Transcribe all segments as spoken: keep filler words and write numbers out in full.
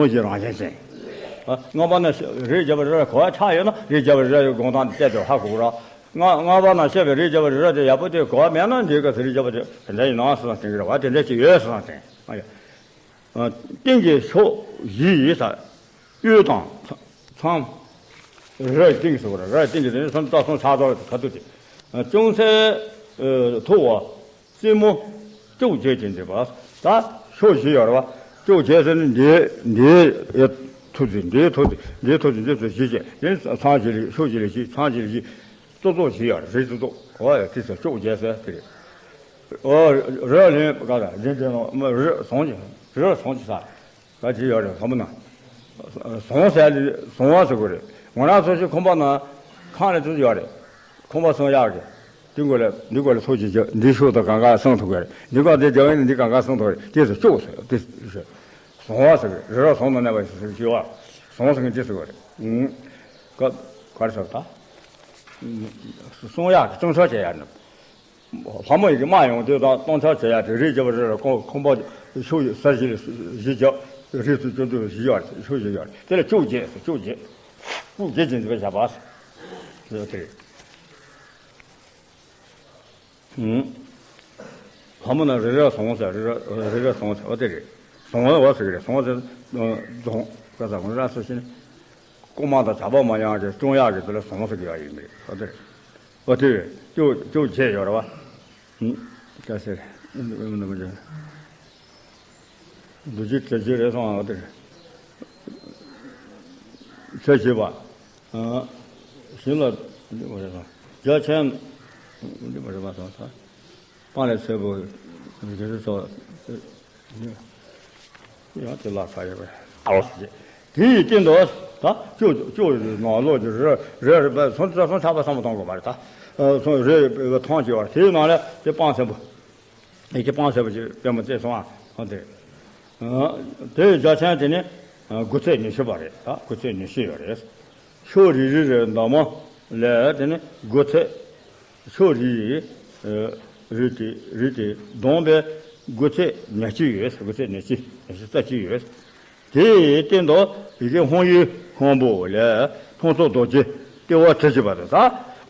ལོ་བཞི་རང་བཞིན་ཅན། ཨ། ལྔ་པ་ན་རིགས་བརྒྱ་པ་རི་རབ་གོ་བ་ཆགས་ཡོད་ན་རིགས་བརྒྱ་པ་རི་རབ་ཀྱི་དགོངས་དོན་དེ་བལྟས་ཏེ་ཧ་གོ་དགོས་ར། ལྔ་ལྔ་པ་ན་བཤད་པའི་རིགས་བརྒྱ་པ་རི་རབ་དེ་ཡག་པོ་དེ་གོ་བ་མེད་ན་འདི་ག་ཚོད་རིགས་བརྒྱ་པ་དེ་དེ་འདྲ་ཡིན་ནའང་བསམ་བསམ་དྲན་གྱི་རེད་བ། དེ་འདྲ་ཅིག་ཡོད་བསམ་བསམ་དྲན། ཨ་ཡ། ཨ། སྟེང་གི་ཕྱོགས་བཞི་ཡི་ས། དབུས་དང་། མཚམས། རི་རབ་སྟེང་གི་ཟེར་བ་རེད། རི་རབ་སྟེང་གི་ཟེར་ནས་སུམ་རྟགས་གསུམ་ཆགས་ཚར་བའི་ཁ་ཐུག་དེ། ཅུང་ཟད་མཐོ་བ། རྩེ་མོ་བཅོ་བརྒྱད་ཀྱིས་འཛིན་པ། ད་ཕྱོགས་བཞི་ཡོད་རེད་བ། བཅོ་བརྒྱད་ཟེར་ནི་འདི། འདི་ཡི་ཐུག་ཚེ་འདིའི་ཐུག་ཚེ་འདིའི་ཐུག་ཚེ་འདི་ཚོ་བཞི་བྱས། འདི་མཚམས་བཞི་ལས་ཕྱོགས་བཞི་ལས་བཞི། མཚམས་བཞི་ལས་བཞི། ཙོ་ཙོ་བཞི་ཡོད་རེད། རི་ཙོ་ཙོ། འོ་ཡ། དེ་ཚོ་བཅོ་བརྒྱད་ཟེར་དེ་རེད། འོ། རི་ལེན་ག་ད་འདི་འདི་ནང་མ་རི་ཟོང་གི། རི་ཟོང་གི་ས། ད་ཅི་ཡོད་རེད། ལྷ་མོ་ན། ཟོང་ཟེར་ལ་ཟོང་བ་ཟེར་དགོས་རེད། ང་རང་ཚོ་ཞིག་ཁང་པ་ན་ཁང་རེ་ཚོ་ཡོད་རེད། ཁང་པ་ཟོང་ཡག་གི། འདི་སྒོ་ལ་འདི་སྒོ་ལ་ཚོ་ཅིག་རྒྱག་འདི་ཤོག་ད་གང་ག་ཟོང་ཐུབ་གི་རེད། འདི་ག་འདི་རྒྱག་ཡིན་འདི་གང་ག་ཟོང་ཐུབ་རེད། དེ་ཚོ་བཅོ་ཟེར། དེ་ཟོང་བ་ཟེར་གི་རེད། རི་རབ་ཟོང་ན་གནས་པ་ཞིག་ཟེར་གི་ཡོད། ཟོང་ཟེར་གི་འདི་ཟེར་དགོས་རེད། ཨུམ། ག་ག་རེ་ཟེར་ད། ཟོང་ཡག་གི་སྤྱང་ཚར་བྱས་ཡག་ནི། ལྷ་མོ་ཡི་གེ་དམར་ཡོང་དུས་དང་སྟོང་ཆ་བྱེད་ཡ་དེ་རིགས་བརྒྱ་པ་རི་རབ་ཀོང་ཁང་པ་ཕྱོགས་ས་བཞི་ལ་བཞི་བརྒྱ། རིགས་སུ་བཅུ་བདུན་བཞི་ཡོད་རེད། ཕྱོགས་བཞི་ཡོད་རེད། དེ་ལ་བཅོ་བརྒྱད་ཟེར། བཅོ་བརྒྱད། བཅོ་བརྒྱད་ཅན་འཛིན་པ་བྱ་བ་ཟེར་དེ་རེད། ལྷ་མོ་ན་རི་རབ་ཟོང་ཟེར། རི་རབ་རི་རབ་ཟོང་ཟེར་བ་དེ་རེད། ཟོང་བ་ཟེར་གི་རེད། ཟོང་ཟེར། རྫོང་ག་ས་གོང་ར་སོ་ཤིན། ལྐོག་མ་དང་བྱ་བ་མ་ཡང་གི་སྐྱོང་ཡག་གི་དེ་ལ་ཟོང་ཟེར་གི་ཡག་ཡིན་པས་ཨ་དེ་རེད། ཨ་དེ་བཅོ་བཅོ་བརྒྱད་ཡོད་རེད་བ། ཧུམ། ད་ཟེར། འདུ་བྱེད་བྱ་བྱེད་རེད་སོང་ཨ་དེ་རེད། བྱ་བྱེད་པ། ཨ། ཞིང་ལ་འདི་མ་རེད་སོང་། རྒྱ་ཆེན་འདི་མ་རེད་མ་སོང་ས། སྤང་ལ་ཚེ་བོ་རྒྱ་རི་སོགས། ཡང་དེ་ལ་ཁ་ཡོད་པས་ཨའོ་ཟེར། དེ་ཡི་སྟེང་དུ་ད་ཅོ་ཅོ་ནང་ལོགས་ཀྱི་རི་རི་རི་པ་སོང་ཙང་སོང་ཆགས་པ་བསམ་བློ་གཏོང་དགོས་པ་རེད་ད། སོང་རི་ཐང་ཆེ་བ་དེའི་ནང་ལ་དེ་སྤང་ཆེན་པོ། ཡི་གེ་སྤང་ཆེན་པོ་ཅིག་པད་མོ་བརྩེགས་སོང་ཨ་ཧོ་དེ། དེ་ཡི་རྒྱ་ཆེན་དེ་ནི་དགུ་ཚེག་ཉི་ཤུ་པ་རེད་ད། དགུ་ཚེག་ཉི་ཤུ་ཡོད་རེད། ཕྱོགས་རིས་རི་རི་འདབ་མ་ལས་དེ་ནི་དགུ་ཚེག་ཕྱོགས་རིས་རི་དེ་རི་དེ་བསྡོམས་པས་དགུ་ཚེག་ཉེར་གཅིག་ཡོད། དགུ་ཚེག་ཉེར་གཅིག་ཉེར་གཅིག་རྩ་གཅིག་ཡོད། དེའི་སྟེང་དུ་ཡི་གེ་ཧཱུྃ་ཡིག་སྔོན་པོ་ལས་ལྷུན་རྩེ་རྡོ་རྗེ་ལྟེ་བ་ཁྲི་བཞི་པ་དེ་ད་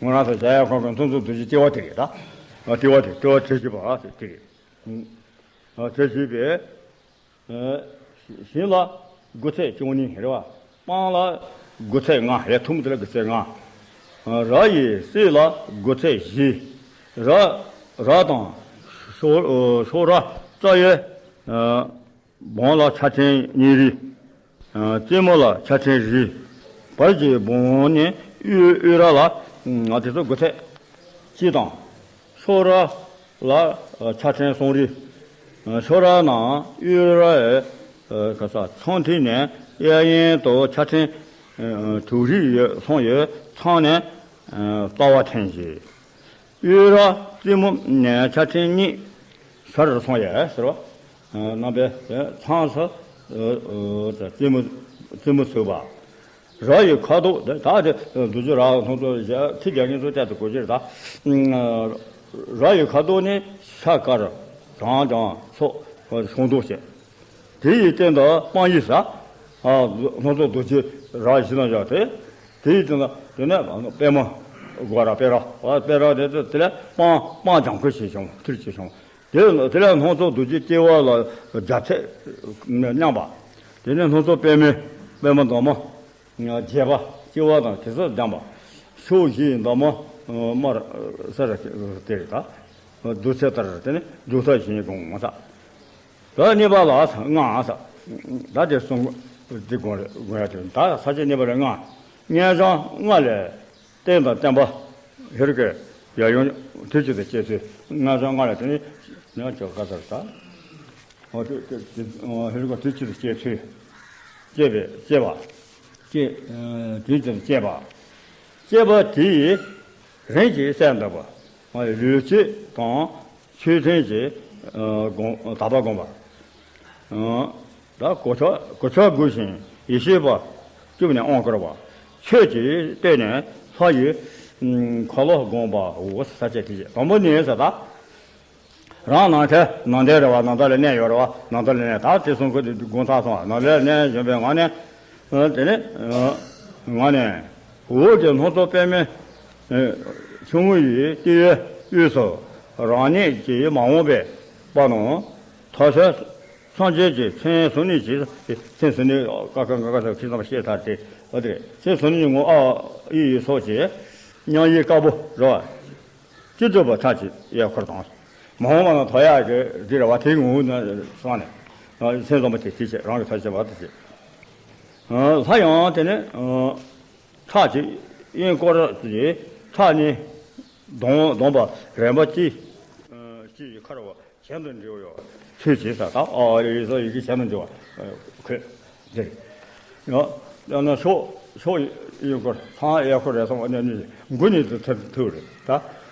ང་རང་ཚོ་གཞལ་ཡས་ཁང་གི་ལྷུན་རྩེ་རྡོ་རྗེ་ལྟེ་བ་དེ་རེད་ད། ལྟེ་བ་དེ་ལྟེ་བ་ཁྲི་བཞི་པ་དེ་རེད། ཁྲི་བཞི་པས། ཞིང་ལ་དགུ་ཚེག་བཅུ་གཉིས་རེད་བ། སྤང་ལ་དགུ་ཚེག་ལྔ་རེད། ཐུམ་དེ་ལ་དགུ་ཚེག་ལྔ། ར་ཡི་རྩེ་ལ་དགུ་ཚེག་བཞི། ར་ར་དང་ཤོ་ཤོ་ར་རྩ་ཡི་བོང་ལ་ཆ་ཕྲན་གཉིས་རེད། རྩེ་མོ་ལ་ཆ་ཕྲན་བཞི། བར་གྱི་བོང་ནི་དབུས་དབུས་ར་ལ་ང་དེ་ཚོ་དགུ་ཚེག་གཅིག་དང་། ཤོ་ར་ལ་ཆ་ཕྲན་གསུམ་རེད། ཤོ་ར་ནང་དབུས་རའི་ག་ས་མཚམས་མཐིལ་ནས་གཡས་གཡོན་དུ་ཆ་ཕྲན་དྲུག་རེ་ཡོད་སོང་ཡོད་མཚམས་ནས་རྩ་བ་ཕྲན་བཞི། དབུས་ར་རྩེ་མོ་ནས་ཆ་ཕྲན་གཉིས་ཤར་རུ་སོང་ཡོད་ཟེར་བ། རྣམ་པའི་མཚམས་སུ་རྩེ་མོ་རྩེ་མོ་ཚུགས་པ། ར་ཡི་ཁ་དོག་དེ་ད་དེ་རྡོ་རྗེ་ར་སྣ་ཚོགས་ཁྲི་བརྒྱ་ཉིས་བརྒྱ་བརྒྱད་དུ་གོ་རྒྱུ་རེད་ད། ར་ཡི་ཁ་དོག་ནི་ཤ་དཀར་གྲང་ལྗང་སོགས་ཤིང་སྡོང་བཅས། དེ་ཡི་སྟེང་དུ་སྤང་ཡིག་ས། སྣ་ཚོགས་རྡོ་རྗེ་ར་བཞི་ལ་བཞག་སྟེ། དེ་ཡི་སྟེང་དུ་དེ་ནས་པད་མ་སྒོ་ར་པད་ར་པད་ར་དེ་དེ་ལས་སྤང་སྤང་ལྗང་ཁུ་ཞེས་བྱུང་། ཐུར་ཅེས་བྱུང་། དེ་དེ་ལས་སྣ་ཚོགས་རྡོ་རྗེ་ལྟེ་བ་ལ་རྒྱ་ཚད་མཉམ་པ། དེ་ནས་སྣ་ཚོགས་པད་མའི་པད་མ་འདབ་མ་བརྒྱད་པ་ལྟེ་བ་དང་དེ་ཚོ་ལྡན་པ། ཕྱོགས་བཞིའི་འདབ་མ་དམར་སེར་དེ་རེད་ད། རྡུལ་ཚོན་ལྟར་དེ་ནི་རྡུལ་ཚོན་བཞིན་གོང་ས། ད་གཉིས་པ་ལ་ལྔ་ས། ད་དེ་གསུམ་དེ་དགོངས་རེད་དགོངས་ཡ་དེ་ད་ས་བཅད་གཉིས་པ་ལ་ལྔ། སྙན་གྲགས་ལྔ་ལས། རྟེན་དང་བརྟེན་པ། ཧེ་རུ་ཀའི་ཡབ་ཡུམ་དུས་གཅིག་ཏུ་སྐྱེས་ཚུལ། སྔ་ཕྱི་ལྔ་ལ་དེ་ནི་ཡང་ཅོག་ཁ་ཟེར་ད། འོ་དེ་དེ་དེ་ཧེ་རུ་ཀ་དུས་གཅིག་ཏུ་སྐྱེས་ཚུལ། སྐྱེས་པའི་སྐྱེས་པ། སྐྱེས་དུས་གཅིག་ཏུ་སྐྱེས་པ། སྐྱེས་པ་དེ་ཡིས་རིམ་གྱིས་གསལ་འདུག་པ། ལུས་སྤྱི་དང་ཆོས་མཐུན་གྱི་དགོངས་དག་པ་བསྒོམ་པ། ད་གོ་ཆ་གོ་ཆ་དགུ་ཞིང་ཡེ་ཤེས་པ་བཅུ་ནས་དབང་བསྐུར་བ། ཆོས་ཀྱི་སྟེང་ནས་ལྷ་ཡི་ཁ་ལོ་བསྒོམ་པའོ། ས་བཅད་དེ་བཞི། དང་པོ་ནི་ཟེར་ད། རང་ནམ་མཁའི་ནང་དོན་རེད་བ། ནང་དོན་ལ་གནས་ཡོད་རེད་བ། ནང་དོན་ལ་གནས། ད་དེ་གསུང་ཁུལ་དེ་དགོངས་ཚར་སོང་བ། ནང་དོན་ལ་གནས་བཞིན་པའི་ངང་ནས། ཨ། དེ་ནས། ཨ། ངང་ནས། འོག་གི་སྣང་ཚུལ་པདྨའི། ཨ། ཆུང་ངུ་ཡི་ལྟེ་བའི་དབུས་སུ་རང་ཉིད་ཀྱི་མ་འོངས་པའི་པ་ནང་མཐའ་ཤོར་སངས་རྒྱས་ཀྱི་མཚན་བཟུང་ནས་ཀྱི། མཚན་བཟུང་ནས་ཀ་ཁ་ག་ཁ་ཁྱེད་ཚང་མ་ཤེས་ཚར་ཏེ། ཨ། དེ་མཚན་བཟུང་ནས་ངོ་ཨ་ཨི་ཡི་སོགས་ཀྱི་མཉམ་ཡིག་དཀར་པོ་རེད་བ། ཅི་སྒྲུབ་པ་ཁྲག་གི་གཡས་འཁོར་དང་། མ་འོངས་པ་ན་ཐོ་ཡག་གི་འདི་རེད་བ། དེའི་ངོ་བོ་ནི་སོང་ནས། ཨ། སེམས་བཟང་པོ་དེ་དེ་བྱེད། རང་གི་ཐོ་བྱེད་པ་དེ་བྱེད། ཨ། ལྷ་ཡང་དེ་ནི། ཨ། ཁྲག་གི་གཡས་སྐོར་གྱི་ཁྲག་ནི་བསྡོངས་བསྡོངས་པ་རིམ་པ་གཅིག་ཨ། གཅིག་གི་ཁར་བ་གྱེན་དུ་འགྲོ་བའི་ཚུལ་གྱིས་ས། ད་ཨ་ཨི་སོགས་ཡི་གེ་གྱེན་དུ་འགྲོ་བ། ཨ། ཁོས་འདིར། ཡང་ན་ཕྱོགས་ཕྱོགས་གཡས་སྐོར། ཚང་གཡས་སྐོར་རེད་སོང་བ་ནས་ནི་མགུ་ནས་དུ་ཐུར་ཐུག་རེད། ད་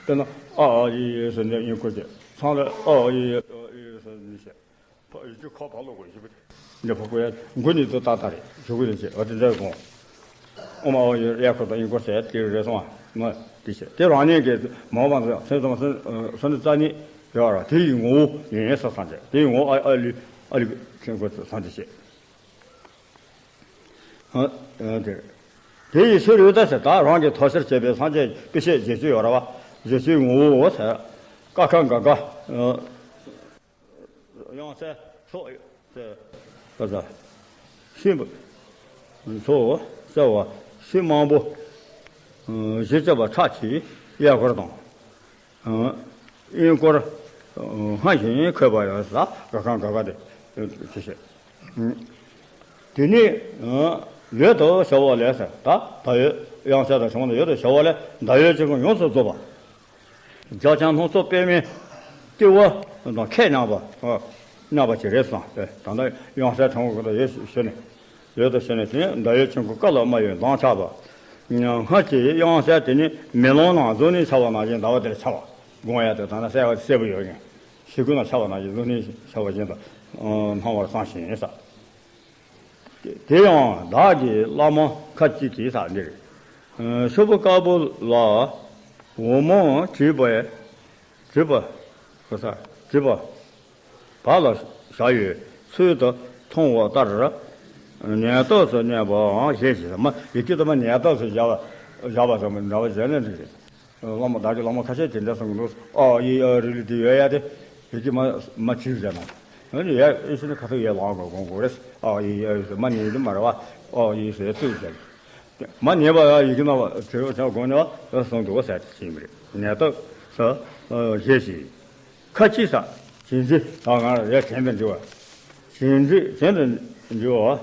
དེ་ན་ཨ་ཨ་ཨི་ཨི་ཟེར་ནས་གཡས་སྐོར་གྱི། ཚང་ལ་ཨ་ཨ་ཨི་ཨི་ཟེར་ནས་བཤད། ཡིག་ཆུ་ཁ་ཕར་ལོག་དགོས་ཞིག་འདི་ཕོ་ཀོ་ཡ་མགུ་ནས་དུ་ཏག་ཏག་རེད། ཞུ་གི་རེད་ཅེས། འོ་དེ་འདྲ་དགོངས། ཨོ་མ་ཨོ་ཡི་གཡས་སྐོར་དང་གཡོན་སྐོར་ཟེར་དེ་རེད་སོང་བ། ང་དེ་བཤད། དེ་རང་ཉིད་ཀྱི་མ་འོངས་པ་སེམས་ཙམ་སོ་ནི་རྩ་ནི་ཡོད་ར། དེ་ཡི་ངོ་བོ་ཡིན་ས་སངས་རྒྱས། དེ་ཡི་ངོ་བོ་ཨ་ཨ་ལི་ཨ་ལི་ཆེན་པོ་སངས་རྒྱས་བཤད། ཨ། ཨ། དེ་དེ་ཡི་ཕྱིར་ཡོད་ད་ཟེར། ད་རང་གི་ཐོ་ཤེར་བྱས་པའི་སངས་རྒྱས་པི་ཤེས་བཞི་བཅུ་ཡོད་ར་བ། བཞི་བཅུའི་ངོ་བོ་ཟེར། ཀ་ཁ་ག་ག་ཨ། དབྱངས་གསལ་ཚོགས་ཟེར། ཀ་ས་ཤིང་ཚོགས་ཟེར་བ། ཤིང་མང་པོ་བཞི་བཅུ་པ་ཁྲག་གི་གཡས་སྐོར་དང་། གཡོན་སྐོར་སྔར་བཞིན་འཁོད་པ་ཡང་ཟ། ག་ཁང་ག་ག་དེ་ཅི་བྱེད། དེ་ནས་འོད་དུ་ཞུ་བ་ལས་ཟེར། ད་ད་འོད་དབྱངས་གསལ་དང་བྱུང་ན་འོད་དུ་ཞུ་བ་ལས་ཟླ་འོད་ཆེན་པོ་ཡོངས་སུ་རྫོགས་པ། རྒྱ་ཆེན་སྣང་ཚུལ་པདྨའི་ལྟེ་བ་དང་ཁད་མཉམ་པ། མཉམ་པ་ཅིག་རེད་བསམ། ད་ལྟ་དབྱངས་གསལ་དྲང་པོ་ད་ཡོད་ཞུ་ནས། ཡོད་དོ་ཞེས་ནས། དེ་ནས་ཟླ་འོད་ཆེན་པོ་ཀ་ལ་མ་ཡོད་མདངས་ཆགས་པ། སྔར་གྱི་དབྱངས་གསལ་དེ་ནི་མེ་ལོང་ནང་གཟུགས་བརྙན་འཆར་བ་ནང་བཞིན་ཟླ་བ་དེར་འཆར་བ། དགོངས་ཡ་དེ་ད་ནི་གསལ་བ་གསལ་པོ་ཡོད་ཀྱང་། ཤིང་ཀུན་ལ་འཆར་བ་ནང་བཞིན་གཟུགས་བརྙན་འཆར་བ་བཞིན་དུ་སྣང་བར་བསམ་ཞིང་ཟེར། དེ་ཡང་བདག་གི་བླ་མ་ཁ་ཅིག་གིས་ཟེར་འདིར། ཤོག་བུ་དཀར་པོ་ལ་འོ་མ་བྲིས་པའི། བྲིས་པ། གོ་ས། བྲིས་པ། བ་ལ་བཞག་ཡོད་ཚུལ་དུ་མཐོང་བ་ལྟར། ཉེ་རྟགས་སུ་གནས་པའང་ཞེས་བྱས། མ་ཡི་གེ་དུ་མ་ཉེ་རྟགས་སུ་བཞག་པ་བཞག་པ་ཙམ་འདྲ་བ་བྱས་ནས་འགྲིག་རེད། བླ་མ་བདག་གི་བླ་མ་ཁ་ཤས་དེ་འདྲ་གསུང་གི་འདུག་ཨ་ཨི་ཨ་རི་ལི་དེ་ཡོད་ཡ་དེ་ཡི་གེ་མ་མ་བྲིས་བྱས་ན། འོན་ཏེ་ཡ་ཨི་ཤི་ནི་ཁ་ཐུག་ཡ་ལང་དགོས་དགོངས་དགོས་རེད། ཨ་ཨི་ཨ་ཨི་མ་ཉེ་དུ་མ་རེད་བ། ཨ་ཨི་ཟེར་ཚུལ་བྱས། མ་ཉེས་པ་ཡི་གེ་ན་བ་དྲི་བ་བྱ་དགོས་ནས་བ་གསུང་འདུག་བ་ཟེར་ཞིག་མི་རེད། ཉེ་རྟགས་སུ་ཞེས་ཤིག་ཁ་ཅིག་ས། བྱིན་གྱིས། ད་ང་ལ་ཡ་གྱེན་དུ་འགྲོ་བ། བྱིན་གྱིས་གྱེན་དུ་འགྲོ་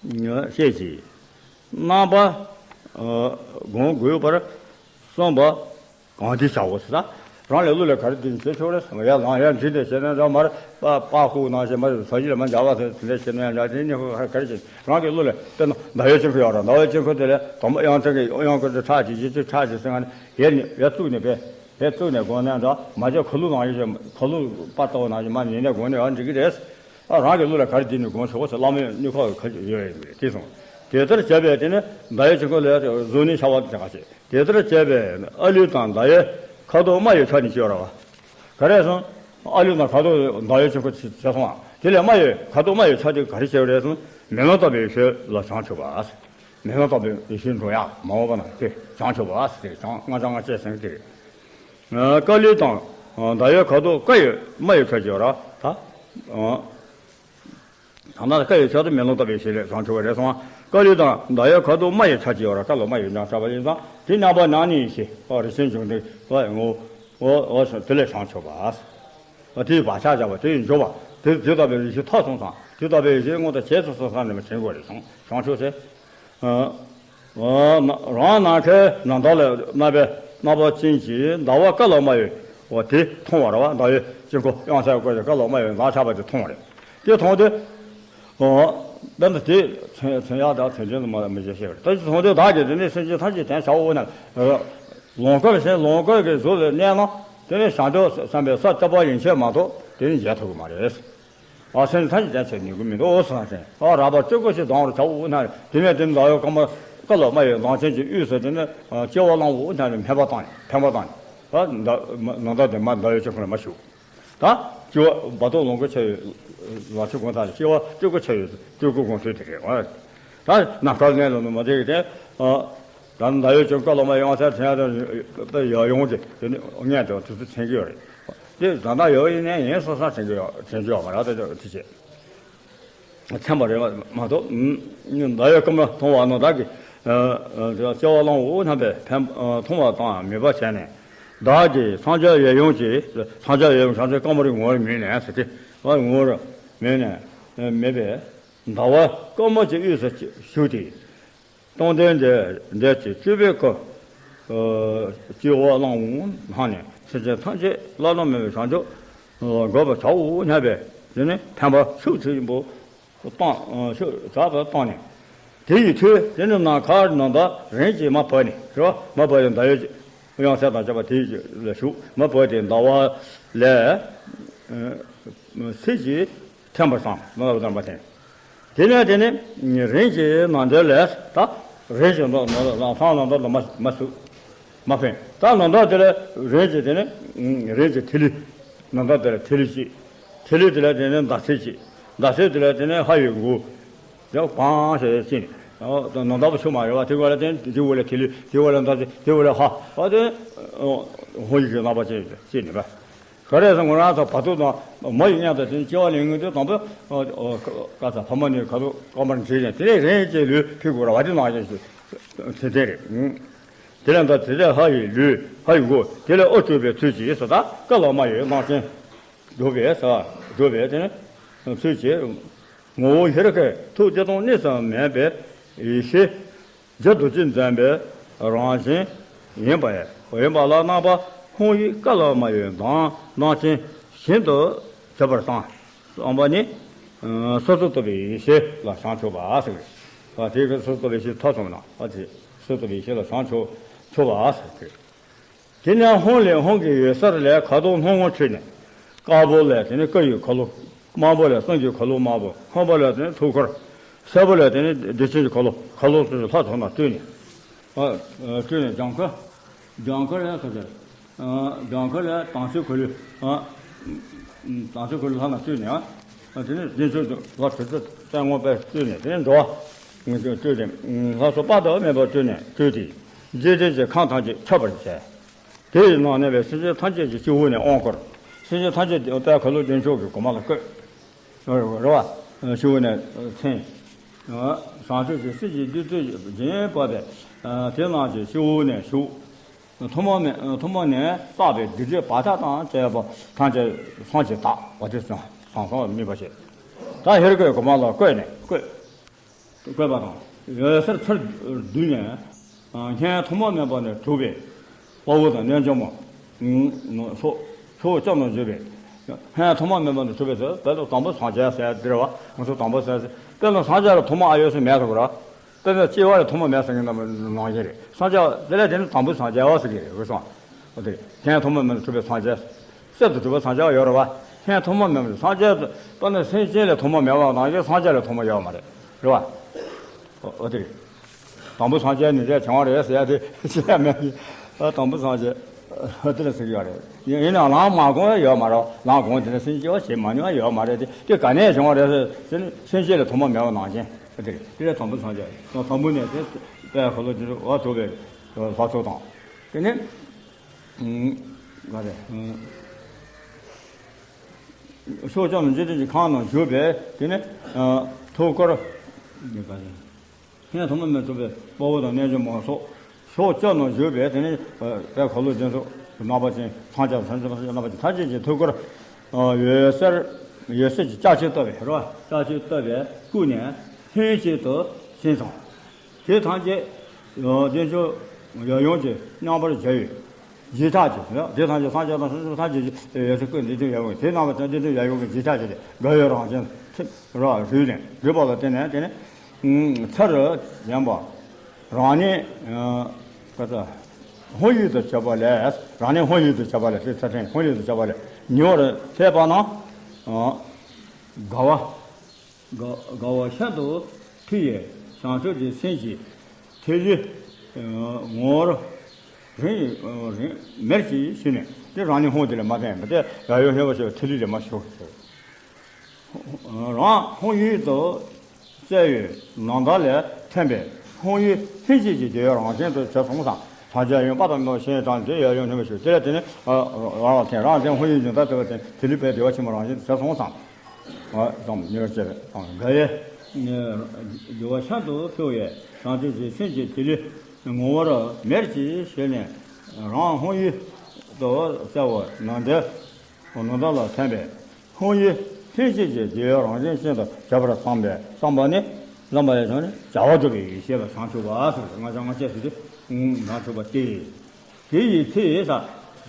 བ། ཞེས་ཤིག་རྣམ་པ་སྒོམ་དགོས་པར་གསུངས་པ། གང་འདི་བྱའོ་ཟེར། རང་ལས་གླུ་ལས་ག་རེ་འདི་བྱེད་ཆོག་རེད་ཟེར། ཡ་ལང་ཡ་འདི་འདྲ་བྱས་ན་འདྲ་མར་པ་པ་ཧུ་ནང་བཞིན་མར་ཟ་ཞིག་ལ་མ་འཇག་པ་ཟེར་དེ་འདྲ་བྱས་ན་ཡང་འདྲ། དེ་ནི་ཧུ་ག་རེ་བྱེད། རང་གི་གླུ་ལས་དཔེར་ན་ཟླ་འོད་ཆེན་པོ་ཡོད་ར། ཟླ་འོད་ཆེན་པོ་དེ་ལས་དང་པོ་དབྱངས་ཅན་གྱི་དབྱངས་ཀྱི་ཁྲག་གི་བཞི་བཅུ་ཁྲག་གི་ཟེར་ང་ནི་ཡ་ནི་ཡ་བཙུགས་ནས་པས་ཡ་བཙུགས་ནས་དགོངས་ནས་འདྲ་མ་བྱས་ཁ་ལུ་ནང་བཞིན་ཁ་ལུ་པ་ཏོ་ནང་བཞིན་མ་ཉན་ནས་དགོངས་ནས་ཡང་འགྲིག་གི་རེད། ཨ་རང་གི་གླུ་ལ་ག་རེ་འདི་ནི་དགོངས་ཆོག་ཟེར་བླ་མའི་སྣེ་ཁོག་གི་ཁ་ཡོད་ཡོད་རེད་དེ་སོང་། དེ་ལྟར་བྱས་པས་དེ་ནི་ཟླ་འོད་ཆེན་པོ་ལས་གཟུགས་བརྙན་འཆར་བ་དེ་ག་བྱེད། དེ་ལྟར་བྱས་པས་ཨ་ལུས་དང་ཟླ་འོད་ཁ་དོག་དམར་ཡོད་ཆ་ནི་ཅི་ཡོད་ར་བ། ག་རེ་སོང་། ཨ་ལུས་དང་ཁ་དོག་ཟླ་འོད་ཆེན་པོ་བྱས་སོང་བ། དེ་ལས་དམར་ཡོད་ཁ་དོག་དམར་ཡོད་ཆ་དེ་ག་རེ་བྱས་རེད་སོང་། མེ་ལོང་ལྟ་བུའི་ཡེ་ཤེས་ལ་བྱང་ཆུབ་པ། མེ་ལོང་ལྟ་བུའི་ཡེ་ཤེས་འགྲོ་ཡག་མ་འོངས་པ་ན་དེ་བྱང་ཆུབ་པ་ཟེར་བྱང་ང་བྱང་ང་བཅས་ཟེར་དེ་རེད། ཀ་ལུས་དང་ཟླ་འོད་ཁ་དོག་ཀ་ཡོད་དམར་ཡོད་ཆ་ཅི་ཡོད་ར་ད། ད་ལྟ་ཀ་ཡི་ཆ་དུ་མེ་ལོང་ལྟ་བུའི་ཞལ་ལས་བྱང་ཆུབ་པ་རེད་སོང་བ། ཀ་ལུས་དང་ཟླ་འོད་ཁ་དོག་དམར་ཡི་ཆ་ཅི་ཡོད་ར། ཀ་ལ་དམར་ཡོད་ཀྱང་ཆ་བ་ཡིན་ཙང་དེ་མཉམ་པ་ཉམས་ནས་ཡེ་ཤེས་ཨོ་རིགས་ཆེན་འབྱུང་ལྡན་ཨོ་ཨོ་ཨོ་དེ་ལས་བྱང་ཆུབ་པ། དེ་ཡི་བག་ཆགས་བྱ་བ་དེ་ཡི་འཇོག་པ་དེ་དེ་ལྟ་བུའི་ཡེ་ཤེས་ཐོབ་སོང་ཙང་དེ་ལྟ་བུའི་ཡེ་ཤེས་མངོན་དུ་བྱས་སོ་སོ་ས་ནས་མ་བྱེད་དགོས་རེད་སོང་བྱང་ཆུབ་ཟེར། ཨ། ཨ། ན་རང་ནམ་མཁའི་ནམ་ཟླ་ལ་གནས་པའི་རྣམ་པ་ཅན་གྱི་ཟླ་བ་ཀ་ལ་དམར་ཡོད་པ་དེ་མཐོང་བ་རེད་བ། ཟླ་འོད་དཀྱིལ་འཁོར་དབྱངས་གསལ་སྐོར་གྱི་ཀ་ལ་དམར་ཡོད་མདངས་ཆགས་པ་དེ་མཐོང་བ་རེད། དེ་མཐོང་དུས། ཨ། དཔེར་ན་དེ་མཚོན་མཚོན་ཡག་དང་མཚོན་ཅན་དུ་མ་མི་བྱེད་ཤེས་པ་རེད། ད་དེ་མཐོང་དུས་བདག་གིས་དེ་ནས་སེམས་ཅན་ཐམས་ཅད་དེ་བྱ་བ་འོ་ན། ལོངས་སྐུ་བཞིན་ལོངས་སྐུ་གི་གཟུགས་ལ་གནས་ན་དེ་ནས་བྱང་ཆུབ་བསམ་པའི་ས་བཅུ་པ་ཡན་ཆད་མ་གཏོགས་དེ་ནི་འཇལ་ཐུབ་ཀྱི་མ་རེད། ཨ་སེམས་ཐམས་ཅད་བྱས་ནུས་ཀྱི་མི་འདུག་ཨོ་སེམས་ཅན། ཨ་རགས་པ་བཅུ་དགུ་ཞིག་ལྡང་བར་བྱའོ་ན་དེ་ནས་དེ་ནི་ཟླ་འོད་དཀར་དམར་ཀ་ལ་དམར་ཡོད་མདངས་ཅན་གྱི་དབུས་སུ་དེ་ནི་སྐྱེ་བ་བླང་བོ་ན་ནི་འཕེན་པ་བཏང་ནས་འཕེན་པ་བཏང་ནས། ཨ་ནང་ཟླ་དེ་མ་ཟླ་འོད་དཀྱིལ་འཁོར་ལ་མ་ཞུགས། ད་སྤྱི་བོ་བ་དོ་ལོངས་སྐུ་ཆ་ཡོད། ལ་ཆུ་གོང་ཐག་ལ་སྤྱི་བོ་སྤྲུལ་སྐུ་ཆ་ཡོད། སྤྲུལ་སྐུ་དགོངས་ཚུལ་དེ་རེད་བ། ད་ནམ་མཁའ་གནས་ལ་ནུ་མ་དེ་གི་དེ། ད་ཟླ་འོད་ཅན་ཀ་ལོ་མ་ཡང་སེ་དྲན་ཡག་དང་ཡ་ཡོང་གི་དེ་ནི་ངས་དང་དུས་ཚོད་དྲན་གི་ཡོད་རེད། དེ་ཟ་འདྲ་ཡོད་ཡིན་ནའི་ཡིན་སོ་སོ་དྲན་གི་ཡོད་དྲན་གི་ཡོད་མ་རེད་དེ་དེ་བྱེད། ཚན་པ་རེད་མ་གཏོགས། ཟླ་བའི་སྐར་མ་མཐོང་བ་ནི་བདག་གིས་སྐྱེ་བ་བླངས་འོ་སྙམ་པའི་ཕན་མཐོང་བ་དང་མོས་པ་བྱས་ནས། བདག་གིས་སངས་རྒྱས་ཡབ་ཡུམ་གྱི། སངས་རྒྱས་ཡབ་ཡུམ་བྱང་ཆུབ་ཀ་མ་རི་ངོ་བོར་མོས་ནས་ཟེར་ཏེ། ངོ་བོར་མོས་ནས་མོས་པས། ཟླ་བ་སྐར་མ་གཅིག་དབུས་སུ་བཞུགས་ཏེ། སྟོང་ལྡན་འདས་འདས་ཀྱི་སྤྱི་བོའི་སྐུ། སྤྱི་བོར་བླངས་འོང་ལྷག་ནས་སེམས་ཅན་ཐམས་ཅད་བླ་ན་མེད་པའི་བྱང་ཆུབ་འགོད་པར་བྱའོ་སྙམ་པའི་དེ་ནི་ཕན་པ་ཤུགས་ཆེན་པོ་བཏང་ཤུགས་དྲག་པོ་བཏང་ནས། དེ་ཡི་མཐུས་དེ་ནི་ནམ་མཁའ་ནམ་ཟླ་རིམ་གྱིས་མ་བབས་ནས་རེད་བ། མ་བབས་ཏེ་ཟླ་འོད་དབྱངས་གསལ་དང་བཅས་པ་དེ་ལ་ཞུགས། མ་བབས་ཏེ་ཟླ་བ་ལས་ཚིགས་ཀྱིས་ཐིམ་པར་བསམ། ནམ་ཟླ་བ་དང་མ་ཐིམ། དེ་ནས་དེ་ནི་རིམ་གྱིས་ནམ་ཟླ་ལས་ད་རིམ་གྱིས་ནམ་ཟླ་ལམ་སང་ནམ་ཟླ་ལ་མ་མ་ཟུག་མ་ཕན། ད་ནམ་ཟླ་དེ་ལ་རིམ་གྱིས་དེ་ནི་རིམ་གྱིས་ཐིག་ལེ། ནམ་ཟླ་དེ་ལ་ཐིག་ལེ་གཅིག་ཐིག་ལེ་དེ་ལ་དེ་ནི་ཟླ་ཚེས་གཅིག་ཟླ་ཚེས་དེ་ལ་དེ་ནི་ཧ་ཡི་དགུ། དེ་གང་ཞེས་ཅི་ནི། ནམ་ཟླ་བ་ཆུ་མ་རེད་བ། དེ་ག་ལ་དེ་དེ་བ་ལ་ཐིག་ལེ། དེ་བ་ལ་ཟླ་ཚེས། དེ་བ་ལ་ཧ་བ་དེ། ཧོ་ཡི་གི་རྣམ་པ་ཅན་ཅི་ནི་བ། ག་རེ་ཟེར་ངོ་རང་ཚོ་བར་དོ་དང་མ་ཡི་མཉམ་དུ་དེ་སྐྱེ་བ་ལེན་ངེས་དུས་དང་པོ། ཀ་ས་ཕ་མ་ནི་ཁ་དོག་དཀར་དམར་འདྲེས་ནས་དེ་ནས་རིམ་གྱིས་ལུས་ཕུལ་དགོས་ར་བ། དེ་ནང་བཞིན་དེ་དེ་རེད། དེ་ལས་ད་དེ་ལས་ཧ་ཡི་ལུས་ཧ་ཡི་མགོ་དེ་ལས་ཨོ་སྤྲུལ་པའི་ཚུལ་གྱིས་སུ་དག་ཀ་ལ་མ་ཡི་སྣང་ཆེན་སྒྲུབ་པས་སུ་སྒྲུབ་པས་དེ་ནི་ཚུལ་གྱིས། ངོ་བོ་ཧེ་རུ་ཀའི་ཐུགས་བདེ་སྟོང་གནས་སུ་མེད་པའི་ཡེ་ཤེས། རྒྱུ་རྡོ་རྗེ་འཛིན་པའི་རང་བཞིན་ཡིན་པ་ཡིན་པ་ལ་རྣམ་པ་སྔོ་ཡི་ཀ་ལ་མ་ཡི་མདངས་སྣང་ཆེན་བཞིན་དུ་གྲུབ་པར་བསམ། བསམ་པ་ནི་སོ་སོར་རྟོག་པའི་ཡེ་ཤེས་ལ་བྱང་ཆུབ་པ་ཟེར། དེ་གི་སོ་སོར་རྟོག་པའི་ཡེ་ཤེས་ཐོབ་སོང་ན་ཨ་དེ་སོ་སོར་རྟོག་པའི་ཡེ་ཤེས་ལ་བྱང་ཆུབ་ཆུབ་པ་ཟེར། དེ་ནས་ཧཱུྃ་ལས་ཧཱུྃ་གི་འོད་ཟེར་ལས་ཁ་དོག་སྣུམ་སྔོ་འཕྲོས་ནས། དཀར་པོ་ལས་དེ་ནི་ཀ་ཡི་ཁ་ལོ། དམར་པོ་ལས་སེང་གེའི་ཁ་ལོ་དམར་པོ། སྔོན་པོ་ལས་དེ་ནི་ཐུགས་ཀར། སེར་པོ་ལས་དེ་ནི་བདེ་ཆེན་གྱི་ཁ་ལོ། ཁ་ལོ་སོ་སོའི་ལྷ་ཚོགས་རྣམས་སྤྲུལ་ནས། སྤྲུལ་ནས་ལྗང་ཁུ། ལྗང་ཁུ་ལས་ཁ་ཟེར། ལྗང་ཁུ་ལས་དྭངས་བསིལ་ཁུ་ལུ། དྭངས་བསིལ་ཁུ་ལུ་ལྷ་རྣམས་སྤྲུལ་ནས། དེ་ནི་རྗེས་འཇུག་ལ་དྲི་ཚོ་སྟོན་དངོས་པོས་སྤྲུལ་ནས་དེ་ནི་འགྲོ་བ། སྤྲུལ་ཏེ་ལྷ་ཚོགས་དཔག་ཏུ་མེད་པ་སྤྲུལ་ནས་སྤྲུལ་ཏེ། འཇིག་རྟེན་གྱི་ཁམས་ཐམས་ཅད་ཁྱབ་པར་བྱས། དེ་ཡི་ནང་གནས་པའི་སེམས་ཅན་ཐམས་ཅད་ཀྱི་སྤྱི་བོ་ནས་དབང་བསྐུར། སེམས་ཅན་ཐམས་ཅད་དཔལ་ཁ་ལོ་བདེ་མཆོག་གི་གོ་མ་ལ་བཀོད། རེད་བ། སྤྱི་བོ་ནས་མཚན། བྱང་ཆུབ་ཀྱི་སེམས་ཀྱི་བདུད་རྩི་བརྒྱན་བབས་པས། དེ་རྣམས་ཀྱི་སྤྱི་བོ་ནས་ཞུགས། ཐོག་མ་མེད་ཐོག་མ་ནས་བསགས་པའི་སྡིག་སྒྲིབ་བག་ཆགས་དང་བཅས་པ་ཐམས་ཅད་སངས་ཀྱིས་དག་པ་དེ་ཟང་ཟང་ཟིང་དམིགས་པ་བྱེད། ད་ཧེ་རུ་ཀའི་གོ་མ་ལ་བཀོད་ནས་བཀོད། བཀོད་པ་དང་། འོད་ཟེར་ཚུར་བསྡུས་ནས། སྔོན་ཐོག་མ་མེད་པ་ནས་གྲུབ་པའི་དཔའ་བོ་དང་རྣལ་འབྱོར་མ། སོགས་སོགས་སྐྱབས་རྣམས་བརྗོད་པས། སྔོན་ཐོག་མ་མེད་པ་ནས་གྲུབ་པའི་ཟེར་དཔེར་ན་དང་པོ་སངས་རྒྱས་ཟེར་འདིར་བ་ང་ཚོ་དང་པོ་ཟེར་ཟེར་དཔེར་ན་སངས་རྒྱས་ལ་ཐོག་མ་ཨ་ཡོད་ཟེར་མེད་ཟེར་གོ་ར། དཔེར་ན་སྐྱེ་བ་ལ་ཐོག་མ་མེད་ཟེར་མཁན་ནང་བཞིན་རེད། སངས་རྒྱས་དེ་ལས་དེ་ནི་དང་པོ་སངས་རྒྱས་བ་ཟེར་གི་རེད་འོད་སྲུང་། འོ་དེ་སྔོན་ཐོག་མ་མེད་ནས་གྲུབ་པའི་སངས་རྒྱས། གསེར་དུ་གྲུབ་པ་སངས་རྒྱས་ཡོད་རེད་བ། སྔོན་ཐོག་མ་མེད་པ་སངས་རྒྱས་དཔེར་ན་སེམས་ཅན་ལས་ཐོག་མ་མེད་པ་ནང་བཞིན་སངས་རྒྱས་ལས་ཐོག་མ་ཡོད་མ་རེད། རེད་བ། འོ་དེ་རེད། དང་པོ་སངས་རྒྱས་ནི་རེད་བྱུང་བ་རེད་ཟེར་ཡ་དེ་ཤེས་ཡ་མེད་ཀི། དང་པོ་སངས་རྒྱས་འོ་དེ་ལ་ཟེར་གི་ཡོད་རེད། ཡིན་ཡིན་ནའང་ལམ་མ་གོང་ཡ་ཡོད་མ་རེད། ལམ་གོང་དེ་ནས་སེམས་སྐྱེ་བ་བྱེད་མ་མྱོང་ཡ་ཡོད་མ་རེད་དེ་དེ་ག་ནས་བྱུང་བ་རེད་ཟེར་ཟེར་ནས་སེམས་ཅན་ལས་ཐོག་མ་མེད་པ་ནང་བཞིན་འོ་དེ་རེད། དེ་ལས་དང་པོ་སངས་རྒྱས་དང་དང་པོ་ནས་དེ་དཔལ་ཁ་ལོ་རྒྱུ་འོ་ཐུབ་པའི་ལྷ་ཚོགས་དང་། དེ་ནས། ག་རེ། ཕྱོགས་བཅུ་ན་འཇིག་རྟེན་གྱི་ཁམས་རྣམས་བཞུགས་པས་དེ་ནི། ཐུགས་ཀར། ག་རེ། སྔོན་ཐོག་མ་མེད་ཐུབ་པའི་དཔའ་བོ་དང་རྣལ་འབྱོར་མ་སོགས་ཕྱོགས་བཅུ་ན་བཞུགས་པས་དེ་ནི། དཔལ་ཁ་ལོ་སྒྱུ་འཕྲུལ་རྣམ་པ་ཅན་ཐམས་ཅད་ཐམས་ཅད་རྣམ་པ་ཅན་ཐམས་ཅད་ཀྱི་ཐུགས་ཀར། འོད་ཟེར། འོད་ཟེར་གྱི་ལྕགས་ཀྱུས་བཏབ་པས་རོ། ལྕགས་ཀྱུས་བཏབ་པས་བཀུག་ནས་ལྷན་ཅིག་ཏུ་ཕྱིན་སོང་། དེ་ཐམས་ཅད་བདེ་མཆོག་ཡབ་ཡུམ་གྱིས་མཉམ་པར་མཇལ་བའི་འཇིགས་སྐྲག་གིས་དེ་ཐམས་ཅད་སངས་རྒྱས་དང་སངས་རྒྱས་ཀྱི་ཡོད་ཚད་ཀུན་འདི་དུ་ཡབ་ཡུམ་དེ་རྣམ་པ་ཚོ་འདི་དུ་ཡབ་ཡུམ་གྱི་འཇིགས་སྐྲག་གིས་དགའ་བའི་རང་བཞིན་ཐིབས་ར་རུལ་ནས་རུལ་བ་ལ་བརྟེན་ནས་དེ་ནི་ཚུར་བཞེངས་པ་རང་ཉིད་ཀ་ས་ཧཱུྃ་ཡིག་ཏུ་བྱས་པ་ལས་རང་ཉིད་ཧཱུྃ་ཡིག་ཏུ་བྱས་པ་ལས་དེ་ཚུར་ཕྲེང་ཧཱུྃ་ཡིག་ཏུ་བྱས་པ་ལས་ཉེ་བར་སླེབས་པ་ན་དགའ་བ། དགའ་དགའ་བ་ཤིན་ཏུ་འཕེལ་བའི་བྱང་ཆུབ་ཀྱི་སེམས་ཀྱི་ཐིག་ལེ་ངོ་བོར་རིམ་རིམ་མེར་གྱིས་ཞུ་ནས། དེ་རང་ཉིད་ཧཱུྃ་དེ་ལས་མ་འཐེན་པ་དེ་ཡ་ཡོ་བསྙེན་པར་ཞུ་བའི་ཐིག་ལེ་ལས་མ་ཞུགས། རང་ཧཱུྃ་ཡིག་ཏུ་གསལ་བའི་ནམ་ཟླ་ལས་ཐོན་པའི་ཧཱུྃ་ཡིག་ལྷན་སྐྱེས་ཀྱི་བདེ་བའི་རང་བཞིན་དུ་བྱས་སོང་ཙང་། བྱང་ཆུབ་ཡོན་བདག་དང་ནོ་ཞེས་དང་དེ་ཡ་ཡོ་བསྙེན་པར་ཞུ། དེ་ལས་དེ་ནི་རང་ལ་ཐིམ། རང་དེ་ཧཱུྃ་ཡིག་ཉི་ཟླ་ལྟ་བུ་དེ་དེ་ལུས་པའི་བདེ་བ་ཆེན་པོའི་རང་བཞིན་དུ་བྱས་སོང་ཙང་། ཙམ་ཉེ་བར་བྱས་པས་དང་དགའ་བའི་འགྱུར་བ་ཤིན་ཏུ་ཕྲ་བའི་བྱང་ཆུབ་ཀྱི་སེམས་ཀྱི་ཐིག་ལེ་ངོ་བོར་མེར་གྱིས་བཞད་ནས། རང་ཧཱུྃ་ཡིག་ཏུ་གསལ་བའི་ནམ་ཟླ་ནམ་ཟླ་ལ་ཐོན་པའི་ཧཱུྃ་ཡིག་ལྷན་སྐྱེས་ཀྱི་བདེ་བའི་རང་བཞིན་ཅན་དུ་བྱས་པར་བསམ་པས། བསམ་པ་ནི། བསམ་པ་ལས་བྱུང་ནས་བྱ་བ་སྒྲུབ་པའི་ཡེ་ཤེས་ལ་བྱང་ཆུབ་པ་ཟེར། ང་ཅག་ང་བཅས་སུ་དེ་བྱང་ཆུབ་པ་སྟེ། དེ་ཡི་ཚེ་ས་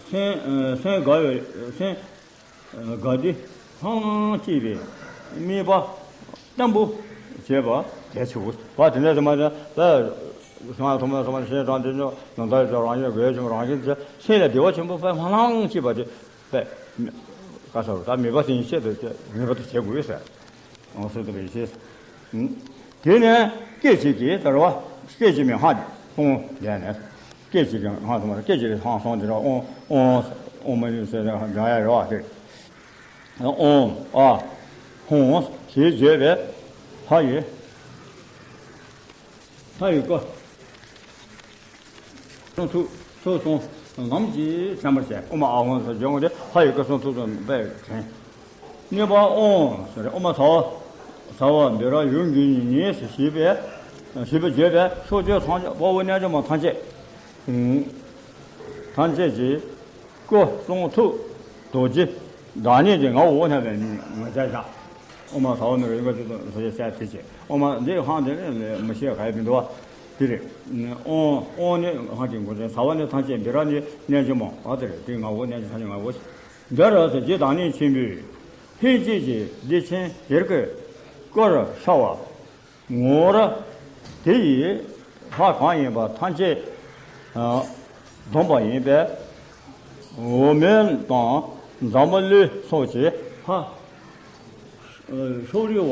སེམས་སེམས་དགའ་བའི་སེམས་དགའ་བདེ་ལྷང་ལྷང་སྐྱེས་པའི་དམིགས་པ་བརྟན་པོ་བྱས་པ་གལ་ཆེའོ། བ་དེ་འདྲ་ཞིག་མ་ཟད་པས། སྔགས་ཐོག་མའི་སོ་མ་ཤེས་དང་དེ་ཉོ་ནམ་ཟླ་ཡི་རང་བཞིན་དགོས་ཤིང་རང་བཞིན་དེ་སེམས་ལ་བདེ་བ་ཆེན་པོ་དཔེ་ལྷང་ལྷང་སྐྱེས་པ་དེ་དཔེ་ག་ཟེར་ད་མེད་པ་དེ་ཉིད་ཆེད་དུ་ངེས་པར་དུ་བྱེད་དགོས་ཟེར། འོ་ཟེར་དུ་བའི་ཤེས། དེ་ནས་སྐད་ཅིག་གིས་དར་བ་སྐད་ཅིག་མའི་ཧང་སོང་ལས་ནས། སྐད་ཅིག་གིས་ཧང་སོང་བ། སྐད་ཅིག་གིས་ཧང་སོང་དེ་ར་ཨོང་ཨོང་ཨོང་མ་ཡིན་ཟེར་ནས་སྒྲ་ཡ་རེ་བ་དེ། ཨོང་ཨ་ཧོང་ཞེས་བརྗོད་པས་ལྷ་ཡི་ལྷ་ཡི་སྐུ་གསུང་ཐུགས་སུ་སོང་། ལམ་གྱིས་མཚན་པར་བྱས། ཨོ་མ་ཨ་ཧོང་ཟེར་བརྗོད་ངོ་དེ་ལྷ་ཡི་སྐུ་གསུང་ཐུགས་སུ་འབད་དྲན། གཉིས་པ་ཨོང་ཟེར། ཨོ་མ་ཟ་བ་ཟ་བ་འདི་ར་ཡུལ་འགྱུར་ཉིད་ཉིད་ཞེས་པས་ཞེས་པས་བརྗོད་པས་ཕྱོགས་བཅུའི་ཐམས་ཅད་དཔའ་བོ་རྣལ་འབྱོར་མ་ཐམས་ཅད་ཐམས་ཅད་ཀྱི་སྐུ་གསུང་ཐུགས་རྡོ་རྗེ་བདག་ཉིད་ཀྱི་ངོ་བོ་སྙམ་པའི་ངོ་མཚར་བཞག། ཨོ་མ་ཟ་བ་ནི་རིག་པ་ཅི་ཙམ་ཟ་བྱེད་ཟས་དེ་བྱེད། ཨོ་མ་འདི་ཧང་དེ་ནི་མི་ཤེས་ག་ཡེ་མི་འདུག་བ། དེ་རེད། ཨོང་ཨོང་ནི་ཧང་གི་མགོ་ཅན། ཟ་བ་ནི་ཐམས་ཅད་འདི་ར་ནི་རྣལ་འབྱོར་མ་བ་དེ་རེད། དེའི་ངོ་བོ་རྣལ་འབྱོར་ཐམས་ཅད་ངོ་བོ། འདི་ར་ཟེར་རྗེ་བདག་ཉིད་ཆེན་པོའི་ལྷན་སྐྱེས་ཀྱི་བདེ་ཆེན་ཡེ་ཤེས་སྐུར་ཤར་བ། ངོ་བོར་དེ་ཡི་ལྷ་གང་ཡིན་པ་ཐམས་ཅད་བསྡོམས་པ་ཡིན་པས། འོ་མ་དང་འཛམ་བུ་གླིང་སོགས་ཀྱི་ལྷ་ཕྱོགས་རིས་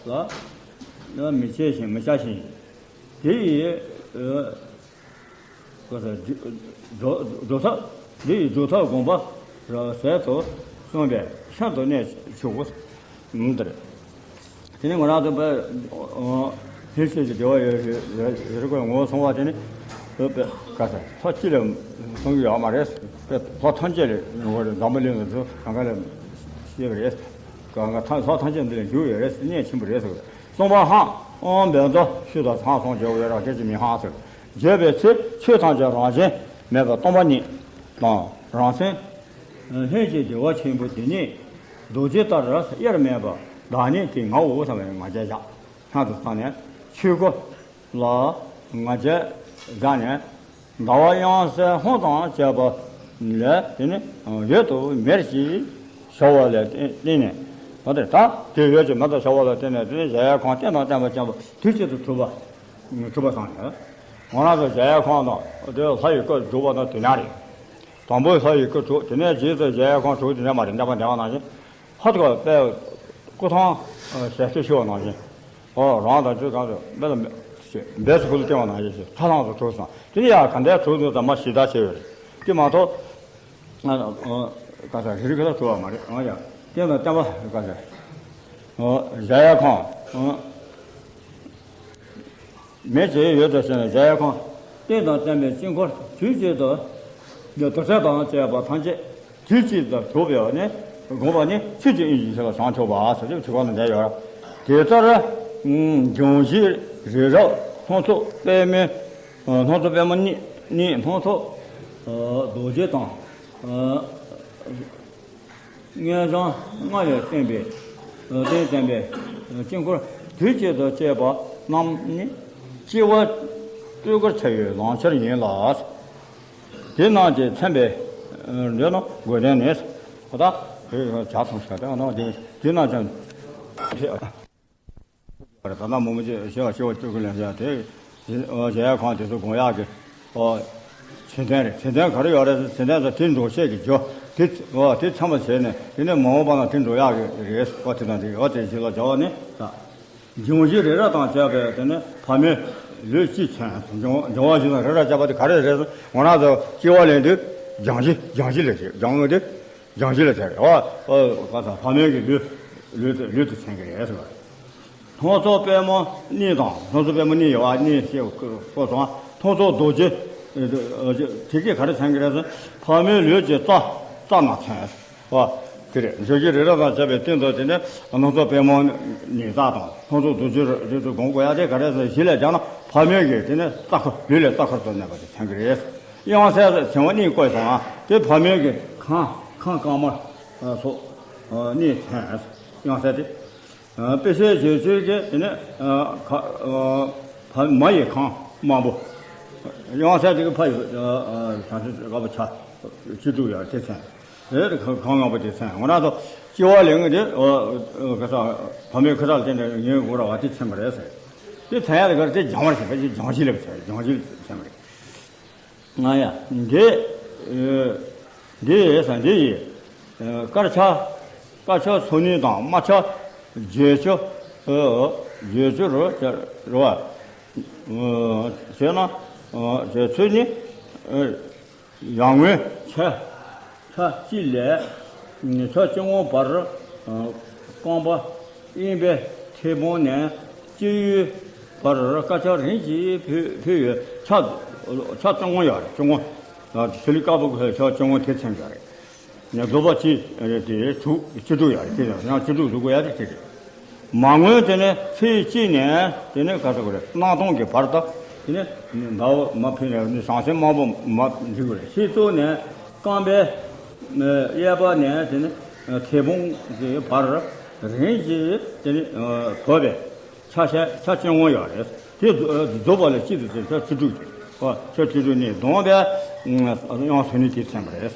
པ་ལ་མི་བྱེད་ཅིང་མི་བྱ་ཞིང་། དེ་ཡི་སྒྲུབ་ཐབས། དེ་ཡི་སྒྲུབ་ཐབས་དགོངས་པ་རབ་གསལ་དུ་གསུངས་པས་ཤིན་ཏུ་གནད་ཆེའོ། ཨུམ། དེ་རེད། དེ་ནས་ང་རང་ཚོ་དཔེ་ལྷན་སྐྱེས་ཀྱི་བདེ་བ་ཡོད་ཡོད་ཡོད་རེད་ངོ་བོ་གསུངས་པ་དེ་ནི་དཔེ་ག་ས་ལྷ་གཅིག་ལས་གསུང་གི་ཡོད་མ་རེད། དཔེ་ལྷ་ཐམས་ཅད་ལས་ངོ་བོ་རེད། འཛམ་བུ་གླིང་ལ་ཚུར་གང་ག་ལས་སྐྱེས་པ་རེད། གང་ག་ལྷ་ཐམས་ཅད་འདི་ལས་འགྱུར་ཡོད་རེད། གནད་ཆེན་པོ་རེད་ཟེར། གསུངས་པ་ཧང་ཨོང་བན་དོ་ཤུ་དང་ཚང་སོང་བརྗོད་ཡོད་ར་སྐད་ཅིག་མའི་ཧང་ཟེར། བརྗོད་པའི་ཚེ་ཆོས་ཐམས་ཅད་རང་བཞིན་མེད་པར་སྟོང་པ་ཉིད་དང་རང་སེམས་ལྷན་ཅིག་བདེ་བ་ཆེན་པོ་དེ་ཉིད་རྡོ་རྗེ་ལྟར་དབྱེར་མེད་པ་བདག་ཉིད་ཀྱི་ངོ་བོ་ཟེར་བའི་ང་རྒྱལ་བཞག། སྔགས་དང་བསམ་ནས་ཆོས་སྐུ་ལ་ང་རྒྱལ་བཞག་ནས་ཟླ་བ་དབྱངས་གསལ་ཧཱུྃ་དང་བཅས་པ་ལས་དེ་ནི་ཡོད་དུ་མེད་ཅེས་བྱ་བ་ལ་བརྟེན་ནས། འོ་དེ་ད་དེ་ཡོད་ཅེས་མེད་དུ་བྱ་བ་ལ་བརྟེན་ནས་དེ་ནི་གཞལ་ཡས་ཁང་རྟེན་དང་བརྟེན་པ་ཅན་པོ་དུས་གཅིག་ཏུ་གྲུབ་པ། གྲུབ་པ་སངས་རྒྱས། ང་རང་ཚོ་གཞལ་ཡས་ཁང་དང་དེ་ལྷ་ཡི་སྐུ་སྒྲུབ་པ་དང་དེ་ནས་རེད། དང་པོའི་ལྷ་ཡི་སྐུ་གྲུབ། དེ་ནས་རྗེས་སུ་གཞལ་ཡས་ཁང་གྲུབ། དེ་ནས་མ་རེད། འདས་པ་འདས་པ་ནང་བཞིན་ཧ་ཏུ་ཀ་དཔལ་སྐུ་ཐང་ཞལ་ཚོད་ཤོར་བ་ནང་བཞིན། ཨོ་རང་དང་ཆོས་གང་དུ་དཔེ་ལ་འབད་སུ་ཁུ་ལུ་བསྟན་པ་ནང་བཞིན་ཞིག་ཐ་ཐང་དུ་གྲུབ་སོང་། དེ་ནས་ཡང་ག་འདྲའི་གྲུབ་འདུག་ཙམ་མ་ཞིབ་ལྟ་བྱས་ཡོད་རེད། དེ་མ་གཏོགས་ག་ས་རི་རི་ཁ་ལ་གྲུབ་པ་མ་རེད། ཨོ་ཡ་རྟེན་དང་བརྟེན་པ་ག་ས་ཨོ་གཞལ་ཡས་ཁང་ཨོ། མེད་ཅེས་ཡོད་དོ་ཞེ་ན། གཞལ་ཡས་ཁང་རྟེན་དང་བརྟེན་པའི་དཀྱིལ་འཁོར་དུས་གཅིག་ཏུ་རྡོ་རྗེ་དང་བཅས་པ་ཐམས་ཅད་དུས་གཅིག་ཏུ་གྲུབ་པའི་ནི་དགོངས་པ་ནི་ཆོས་ཀྱི་དབྱིངས་ཀྱི་ཤེས་པ་བྱང་ཆུབ་པ་ཟེར་ཞིག་དྲི་བ་ནི་འདས་ཡོད། དེ་ལྟར་འབྱུང་བཞི་རི་རབ་ལྷུན་ཚོགས་པདྨའི་ལྷུན་ཚོགས་པདྨ་གཉིས་ལྷུན་ཚོགས་རྡོ་རྗེ་དང་། མངོན་བྱང་ལྔ་ལས་བརྟེན་པའི་རྟེན་བརྟེན་པའི་དཀྱིལ་འཁོར་དུས་གཅིག་ཏུ་བཅས་པ་རྣམས་ནི་སྐྱེ་བ་སྤྲུལ་སྐུར་འཆར་བའི་ལམ་ཁྱེར་ཡིན་ལ། དེ་རྣམས་ཀྱིས་མཚོན་པའི་འདོད་ན་དགོས་དོན་ནི། ད་བྱ་ཐམས་ཅད་དེ་རྣམས་ཀྱང་། རེད། ད་ལྟ་མོ་མོ་ཅེས་ཞེས་པ་སྐྱེ་བ་སྤྲུལ་སྐུ་ལས་བྱ་དེ། གཞལ་ཡས་ཁང་དེ་ཚོ་དགོངས་ཡག་གི་ཨོ། བྱེད་དོན་རེད། བྱེད་དོན་ག་རེ་ཡོད་རེད། བྱེད་དོན་ཚོ་དེ་འགྲོ་བྱེད་ཀྱི་རྒྱུ་དེ་ཨོ་དེ་ཚང་མ་བྱས་ནས་དེ་ནས་མ་འོངས་པ་ན་དེ་འགྲོ་ཡག་གི་རེད། ཨོ་དེ་དང་དེ་ཨོ་དེ་བྱེད་ལ་བྱ་བ་ནི་ད་འབྱུང་བཞི་རི་རབ་དང་བཅས་པའི་དེ་ནས་ཕ་མའི་ལུས་སྤྱི་མཚོན། འབྱུང་འབྱུང་བ་བཞི་དང་རི་རབ་བཅས་པ་དེ་ག་རེ་རེད། ང་རང་ཚོ་སྐྱེ་བ་ལེན་དུས་ སྦྱང་གཞི། སྦྱང་གཞི་ལ་བྱེད། སྦྱང་གཞི་དེ་སྦྱང་གཞི་ལ་བྱེད་རེད་བ། ཨ། ག་ས་ཕ་མེས་ཀྱི་ལུས། ལུས་དེ། ལུས་དེ་མཚོན་གྱི་རེད་ཟེར་བ། སྣ་ཚོགས་པད་མོ་གཉིས་དང་། སྣ་ཚོགས་པད་མོ་གཉིས་ཡོད་བ། གཉིས་ཞེས་བཀོད་སོང་བ། སྣ་ཚོགས་རྡོ་རྗེ། དེ་གིས་ག་རེ་མཚོན་གྱི་རེད་ཟེར། ཕ་མའི་ལུས་ཀྱི་རྩ། རྩ་རྣམས་མཚོན། བ། དེ་རེད། འཇོག་རྒྱུ་རེ་རེ་དང་བཅས་པའི་སྟེང་དུ། དེ་ནི་སྣ་ཚོགས་པད་མོ་གཉིས་རྩ་དང་། སྣ་ཚོགས་རྡོ་རྗེ་རེད་དུ་སྒོམ་དགོས་ཡ་དེ་ག་རེ་ཟེར། གཞི་ལ་སྦྱར་ན་ཕ་མེས་ཀྱི་དེ་ནི་རྩ་འཁོར། ལུས་ལ་རྩ་འཁོར་དུ་གནས་པ་དེ་མཚོན་གྱི་རེད། དབྱངས་གསལ་ཟེར་བ་གཉིས་བཀོད་སོང་ང་། དེ་ཕ་མེས་ཀྱི་ཁམས། ཁམས་དཀར་དམར་སོགས་གཉིས་མཚོན། དབྱངས་གསལ་དེ། དཔེ་བྱད་བརྗོད་བྱེད་ཀྱི་དེ་ནི་ཁ། ཕ་མ་ཡི་ཁམས་དམར་པོ། དབྱངས་གསལ་དེ་གི་ཕ་ཡི་བྱང་ཆུབ་དཀར་པོ་ཆ་བཅུ་དྲུག་ཡོད་རེད། དེ་མཚོན། རེད། ཁམས་ལྔ་པོ་དེ་མཚོན། ང་རང་ཚོ་སྐྱེ་བ་ལེན་གྱི་དེ་ག་ས་ཕ་མའི་ཁུ་ཁྲག་ལ་བརྟེན་ནས་ཡོང་གི་རེད་བ། དེ་མཚོན་པ་རེད་ཟེར། དེ་མཚོན་ཡ་དེ་ག་རེ། དེ་སྦྱང་བར་བྱེད་པ། སྦྱང་གཞི་ལ་བྱེད། སྦྱང་གཞི་ལ་མཚོན་པ་རེད། ང་ཡ། འདི། འདི་ཡི་ས། འདི་ཡི་དཀར་ཆ། དཀར་ཆ་ཚོགས་གཉིས་དང་། དམར་ཆ་བརྗོད་བྱ། བརྗོད་བྱ་རུ་བྱ་རུ་བ། ཞེ་ན། བརྗོད་ཚུལ་ནི། ཡར་ངོའི་ཆ། ཆ་གཅིག་ལས་ཆ་བཅུ་ངོ་བར། རྐང་པ་གཡས་པའི་མཐེ་བོང་ནས་སྤྱི་བོའི་བར་དཀར་ཆ་རིམ་གྱིས་ཕུལ། ཕུལ་ཡོད། ཆ། ཆ་བཅུ་ངོ་ཡོད་རེད། བཅུ་ངོ། དེ་ལས་དཀར་པོ་གི་ཆ་བཅུ་ངོ་དེ་མཚོན་གྱི་རེད། རྫོགས་པ་སྤྱི་དེ་དྲུག། བཅུ་དྲུག་ཡོད་རེད། དེ་ཡང་བཅུ་དྲུག་བཟོ་དགོས་ཡ་དེ་དེ་རེད། མར་ངོའི་དེ་ནས་ཚེས་གཅིག་ནས་དེ་ནས་ག་ཟེར་དགོས་རེད། སྣང་སྟོང་གི་བར་དུ། དེ་ནས་ཟླ་བ་མར་ཕུལ་ནས་ནི་ཟང་ཟིང་དམར་པོ་མར་འབྲི་དགོས་རེད། ཕྱི་ཚུལ་ནས་རྐང་པའི་གཡས་པ་ནས་དེ་ནས་མཐེ་བོང་གི་བར་རིམ་གྱིས་དེ་ནས་བབས་པའི་ཆ་ཤས། ཆ་བཅུ་ངོ་ཡོད་རེད། དེ་རྫོགས་པ་ལ་སྤྱི་དང་དེ་ཆ་བཅུ་དྲུག་ཅིག། ཨོ། ཆ་བཅུ་དྲུག་ནི་བསྡོམས་པས་དབྱངས་ཚོགས་གཉིས་དེ་མཚོན་པ་རེད།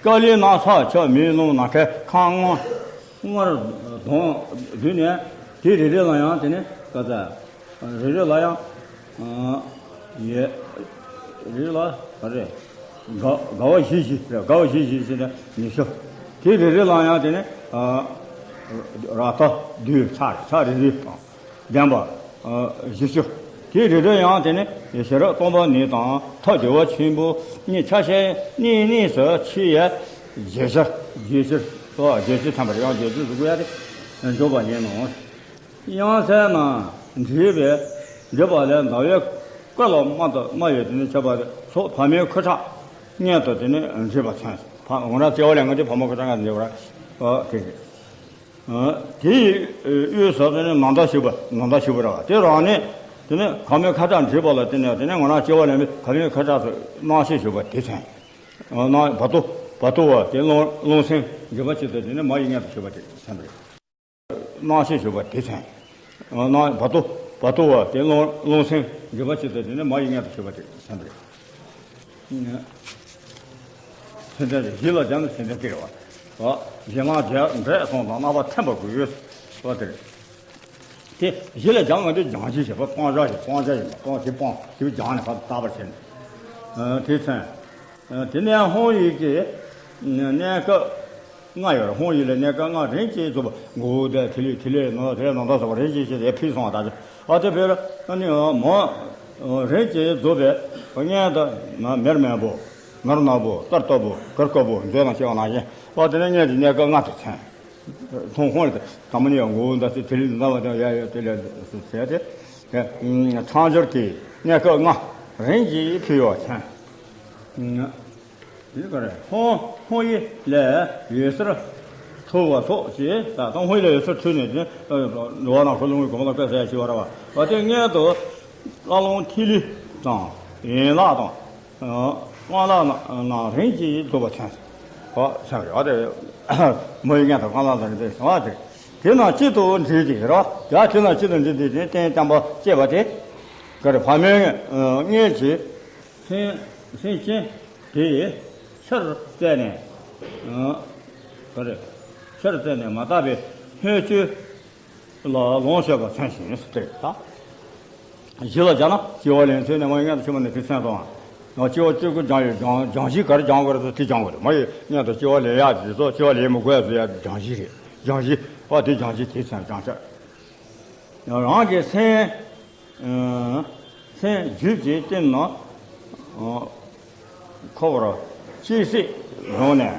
ཀ་ལི་ན་ས་ཆ་མེ་རླུང་ནམ་མཁའི་ཁམས་དངོས། དངོས་བསྡོམས་བསྡུས་ནས་དེ་རེ་རེ་ལ་ཡང་དེ་ནི་ག་ས། རེ་རེ་ལ་ཡང་། ཡེ། རེ་རེ་ལ་ག་རེ། དགའ། དགའ་བ་བཞི་བཞི་རེད། དགའ་བ་བཞི་བཞི་བྱས་ནས་ཉི་ཤུ། དེ་རེ་རེ་ལ་ཡང་དེ་ནི། རབ་ཏུ་བསྡུས། ཆ། ཆ་རེ་རེ་དང་ལྡན་པ་བཞི་བཅུ། དེ་རེ་རེ་ཡང་དེ་ནི་ཤེས་རབ་སྟོང་པ་ཉིད་དང་ཐབས་བདེ་བ་ཆེན་པོ་གཉིས། ཆ་ཤས་གཉིས་གཉིས་སུ་ཕྱེ་ཡས་བརྒྱད་ཅུ། བརྒྱད་ཅུ། ཨོ། བརྒྱད་ཅུ་མཚོན་པ་རེད། ཡང་བརྒྱད་ཅུ་བཟོ་དགོས་ཡ་དེ་འཇོག་པ་ཡིན་ནོ། དབྱངས་གསལ་རྣམས་འབྲིས་པའི་འབྲིས་པ་ལས་ཟླ་བའི་སྐུ་ལ་དམར་དུ། དམར་བའི་དེ་ནི་ཁྱབ་པ་སོགས་ཕ་མའི་ཁུ་ཁྲག་སྔོན་དུ་དེ་ནི་འབྲིས་པ་མཚོན། ཕ། ང་རང་སྐྱེ་བ་ལེན་གྱི་དེ་ཕ་མའི་ཁུ་ཁྲག་སྔོན་དུ་འབྲིས་པ་རེད། ཨོ། དེ་རེད། དེ་ཡི་དབུས་སུ་དེ་ནི་ནམ་ཟླ་བཞུགས་པ། ནམ་ཟླ་བཞུགས་པ་རེད་བ། དེ་རང་ནི་དེ་ནི་ཕ་མའི་ཁུ་ཁྲག་འབྲིས་པ་ལ་བརྟེན་ནས་དེ་ནི་ང་རང་སྐྱེ་བ་ལེན་པའི་ཕ་མའི་ཁུ་ཁྲག་ཏུ་སྣང་ཞིང་བཞུགས་པ་དེ་མཚོན། སྣང་བ་དུ། བ་དུ་བ་དེ་རླུང་། རླུང་སེམས་འཇུག་པ་ཅིག་ཏུ་དེ་ནི་མ་ཡི་སྔོན་དུ་བཞུགས་པ་དེ་མཚོན་པ་རེད། སྣང་ཞིང་བཞུགས་པ་དེ་མཚོན། སྣང་བ་དུ། བ་དུ་བ་དེ་རླུང་། རླུང་སེམས་འཇུག་པ་ཅིག་ཏུ་དེ་ནི་མ་ཡི་སྔོན་དུ་བཞུགས་པ་དེ་མཚོན་པ་རེད། མཚོན་དོན་དེ་གཞི་ལ་སྦྱར་ན་མཚོན་དོན་དེ་རེད་བ། གཞི་སྣང་རྒྱས་འབྲས་གསུམ་དང་། རྣམ་པར་མཐུན་པ་དགོས། བ་དེ་རེད། དེ་གཞི་ལ་སྦྱང་བ་དེ་སྦྱང་གཞི་བྱེད་པ། སྤང་བྱ་ཞིག། སྤང་བྱ་ཡིན་པ། སྤང་དེ་སྤང་དེ་སྦྱངས་ནས་ཕར་བཏགས་པར་བྱས་ནས། དེ་མཚོན། དེ་ནས་ཧཱུྃ་ཡིག་གི་གནས་སྐབས་ལྔ་ཡོད་རེད། ཧཱུྃ་ཡིག་ལ་གནས་སྐབས་ལྔ། རིམ་གྱིས་རྫོགས་པ། མགོ་བོ་དང་ཐིག་ལེ། ཐིག་ལེ་ནང་། ཐིག་ལེ་ནང་དུ་སོགས་པ་རིམ་གྱིས་བྱས་ཏེ་ཕུལ་སོང་བ་དང་། ཨ་དེ་བས་ཨ་ནི་མ་རིམ་གྱིས་རྫོགས་པའི་སྔོན་དུ་མེར་མེར་པོ། ནོར་ནོར་པོ། སྟོར་སྟོར་པོ། གུར་གུར་པོ། མཛོད་དང་བཅས་པ་ནང་བཞིན། ཨ་དེ་ནས་སྔོན་གྱི་གནས་སྐབས་ལྔ་དེ་མཚོན། ཐུན་ཧཱུྃ་ཡིག་དང་མ་ནི་ཡང་མགོ་བོ་དང་ཐིག་ལེ་འདི་འདྲ་བ་དང་ཡ་ཡ་དེ་ལས་ཟེར་ཏེ། མཚམས་སྦྱོར་གྱི་གནས་སྐབས་ལྔ་རིམ་གྱིས་ཕུལ་བ་མཚོན། དེ་ག་རེ། ཧཱུྃ། ཧཱུྃ་ཡིག་ལས་འོད་ཟེར་འཕྲོ་བ་སོགས་བྱས། ད་ལྟ་ཧཱུྃ་ཡིག་ལས་འོད་ཟེར་འཕྲོས་ནས་དེ་འགྲོ་བ་རྣམས་འཁོར་ལོ་བསྔོས་གོ་འཕང་ལ་བཀོད་ཟེར་ཡ་ཞིག་ཡོད་རེད་བ། འོ་དེ་སྔོན་དུ་རླུང་ཐིག་ལེ་དང་ཡན་ལག་དང་། རྐང་ལག་རྣམས་རིམ་གྱིས་རྫོགས་པ་མཚོན། ཨོ་མཚོན་པ་རེད། ཨོ་དེ་མ་ཡི་སྔོན་དུ་རྐང་ལག་དང་། དེ་ཨོ་དེ་དེ་རྣམས་གཅིག་ཏུ་འདྲེས་ཏེ་རོ། ཡང་དེ་རྣམས་གཅིག་ཏུ་འདྲེས་ཏེ་དེ་རྟེན་བརྟེན་པ་བཅས་པ་དེ་ག་རེ། ཕ་མའི་མངལ་གྱི་སེམས། སེམས་ཅན་དེ་ཡི་ཕྱིར་བཙལ་ནས། ག་རེ། ཕྱིར་བཙལ་ནས་མ་དག་པའི་སྣོད་བཅུད་ལ་ལོངས་སྤྱོད་པ་མཚོན་ཞིང་ཟེར་ཏེ། ད་གཞི་ལ་སྦྱར་ན་སྐྱེ་བ་ལེན་ཚུལ་ནས་མ་ཡི་སྔོན་དུ་ཕྱི་མ་ནས་དེ་མཚོན་སོང་། སྐྱེ་བ་གཅིག་པུ་སྦྱང་ཡོད། སྦྱང་། སྦྱང་གཞི་ག་རེ་སྦྱང་དགོས་རེད་ཟེར་དེ་སྦྱང་དགོས་རེད། མ་ཡི་སྔོན་དུ་སྐྱེ་བ་ལེན་ཡག་དེ་ཚོ་སྐྱེ་བ་ལེན་མི་དགོས་ཡག་དེ་ཡག་སྦྱང་གཞི་རེད། སྦྱང་གཞི། ཨ་དེ་སྦྱང་གཞི་དེ་མཚོན། སྦྱང་བྱ། རང་གི་སེམས། སེམས་རྒྱུད་ཀྱི་སྟེང་ན་འཁོར་བར་ ཅི་སྲིད་རུང་ནས་